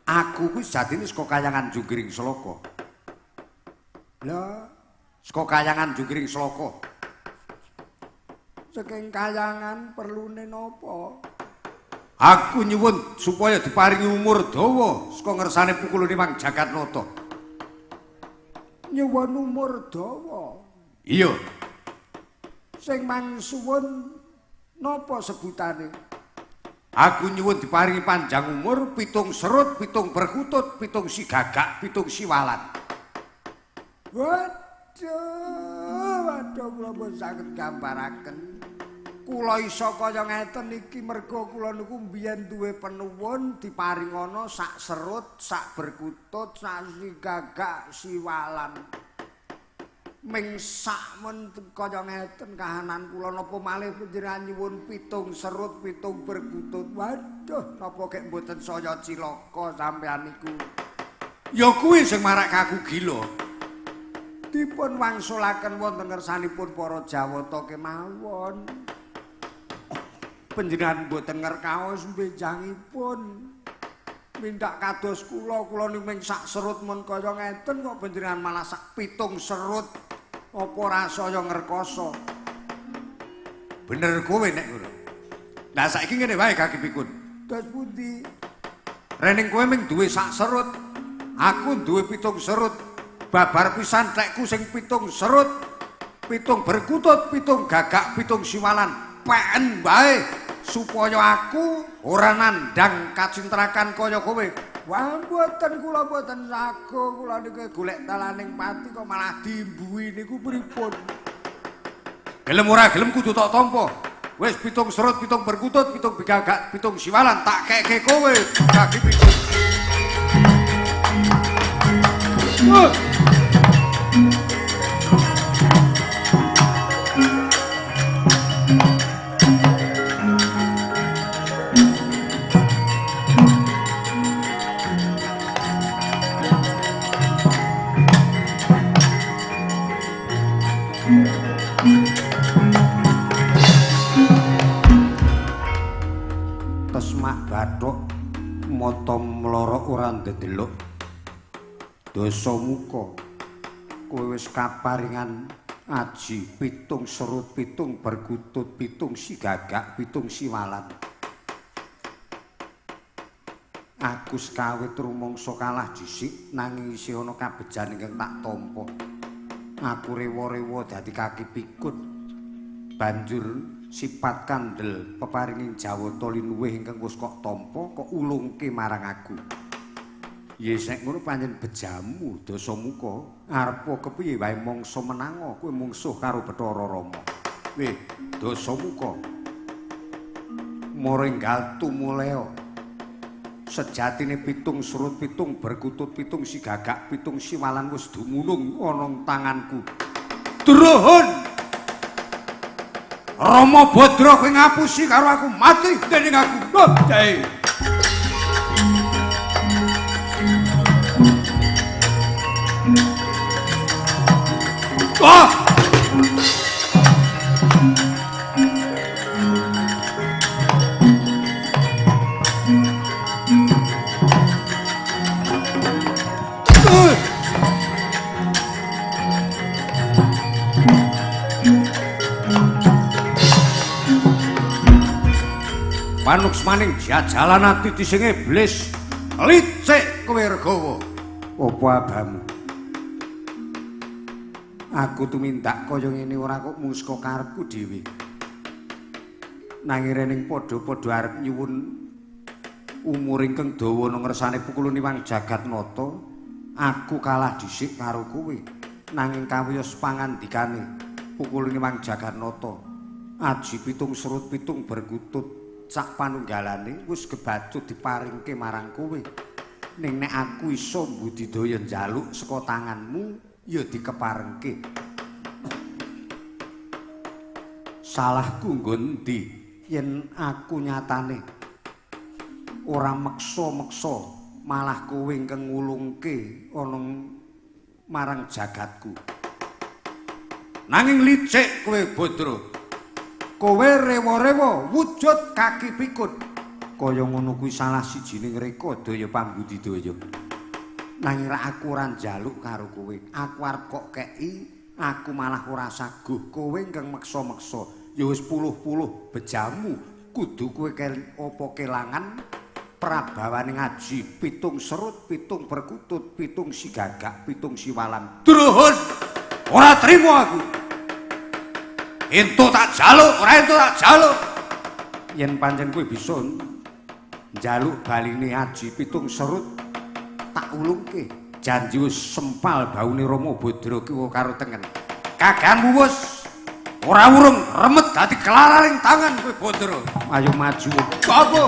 aku kuwi sejatine saka kayangan Junggiring Sloka. Lha, saka kayangan Junggiring Sloka. Saking kayangan perlune napa? Aku nyuwun supaya diparingi umur dawa saka ngersane pukulune Wang Jagatnata. Nyuwun umur dawa. Iya. Sing mangsuwun napa sebutane? Aku nyuwun diparingi panjang umur, pitung serut, pitung berkutut, pitung sigagak, pitung siwalan. Waduh, waduh kula mboten saged gambaraken. Kula iso kaya ngeten iki merga kula niku mbiyen duwe penuwun diparingana sak serut, sak berkutut, sak sigagak, siwalan. Ming sak men kaya ngeten kahanan kula napa malih panjenengan nyuwun pitung serut, pitung berkutut. Waduh, napa kek mboten saya cilaka sampean niku. Ya kuwi sing marake aku gila. Dipun wangsulaken wonten ngersanipun para Jawata kemawon. Panjenengan mboten ngerkaos benjangipun. Mindak kados kula, kula niku ming sak serut mun kaya ngeten kok panjenengan malah sak pitung serut. Apa ora saya ngrekoso? Bener kowe nek ngono. Lah saiki ngene wae kaki pikun. Dos pundi? Rening kowe ming duwe sak serut, aku duwe pitung serut. Babar pisan tekku sing pitung serut. Pitung berkutut, pitung gagak, pitung siwalan. Peken wae supaya aku ora nandhang kacintrakan kaya kowe. Wah, mboten kula mboten sago, kula niku golek dalaning pati kok malah diimbuhi niku pripun? Gelem ora gelem kudu tok tampa. Wis pitung serut, pitung berkutut, pitung gagak, pitung siwalan tak keke kowe kaki pitung. Tesmak bathuk mata mlorok ora ndedelok. Dasamuka kowe wis kaparingan aji pitung serut, pitung berkutut, pitung sigagak, pitung siwalan. Aku sekawit rumangsa kalah dhisik nanging isih ana kabejan ingkang tak tampa. Aku rewa-rewa dadi kaki pikun. Banjur sifat kandel peparinging Jawata linuwih ingkang wis kok tampa kok ulungke marang aku. Yes nek ngono pancen bejamu Dasamuka, arepa kepiye wae mangsa menango kowe mungsuh karo Bathara Rama. Weh Dasamuka, moringgal tumuleo. Sejatine pitung serut, pitung berkutut, pitung sigagak, pitung siwalan wis dumunung ana tanganku. Druhun! Rama Badra kowe ngapusi karo aku mati dening aku. Loh, jae. Ah! Panuksmaning jajalan ati sing iblis licik kowe Regawa. Apa abamu? Aku tumindak kaya ngene ora kok mung saka karepku dhewe. Nanging rening padha-padha arep nyuwun umur ingkang dawa nang ngersane pukulun Iwang Jagatnata, aku kalah dhisik karo kowe. Nanging kawiyos pangandikane pukulun Iwang Jagatnata, aji pitung serut pitung berkutut sak panunggalane wis kebacut diparingke marang kowe. Ning nek aku iso mbudidaya njaluk saka tanganmu ya dikeparengke. Salahku nggon endi yen aku nyatane ora meksa-meksa malah kowe ingkang ngulungke ana marang jagatku. Nanging licik kowe Badra. Kowe rewa-rewa wujud kaki pikun. Kaya ngono kuwi salah sijining reka daya pambudidaya. Nanging ra aku ora njaluk karo kowe. Aku arep kok kei, aku malah ora saguh. Kowe ingkang meksa-meksa. Ya wis puluh-puluh bejamu kudu kowe apa kelangan prabawane ngaji pitung serut, pitung perkutut, pitung sigagak, pitung siwalan. Druhun! Ora trimo aku. Entuk tak jaluk, ora entuk tak jaluk. Yen pancen kowe bisa njaluk baline aji pitung serut tak ulungke. Janji wis sempal baune Rama Badra kiwa karo tengen. Kaganmu wis ora urung remet dadi kelaraning tangan kowe Badra. Ayo maju. Apa?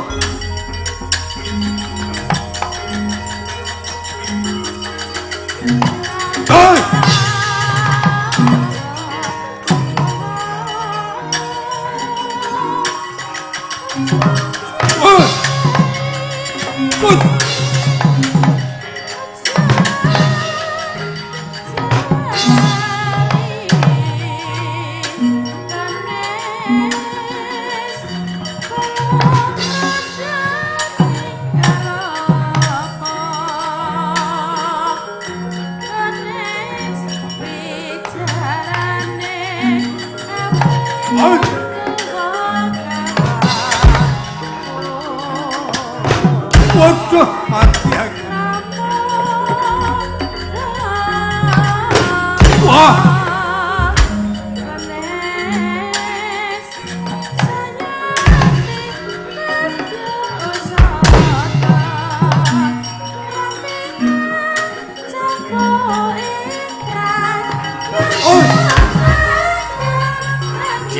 Hoi! Waduh, mati aku. Wah.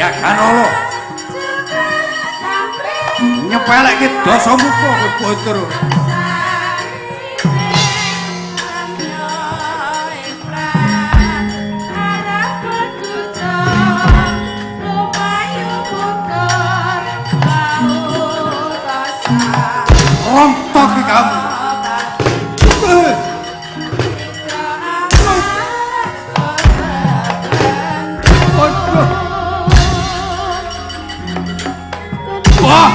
Jaganala. Nyepelekke Dasamuka kowe Bathara. Rontok kamu. Wah.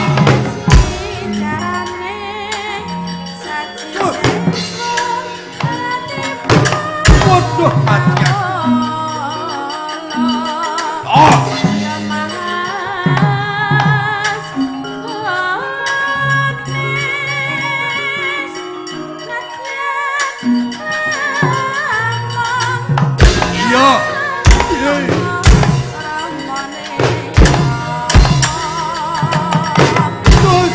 Waduh, mati aku. Oh. Iya. Iya. Terus.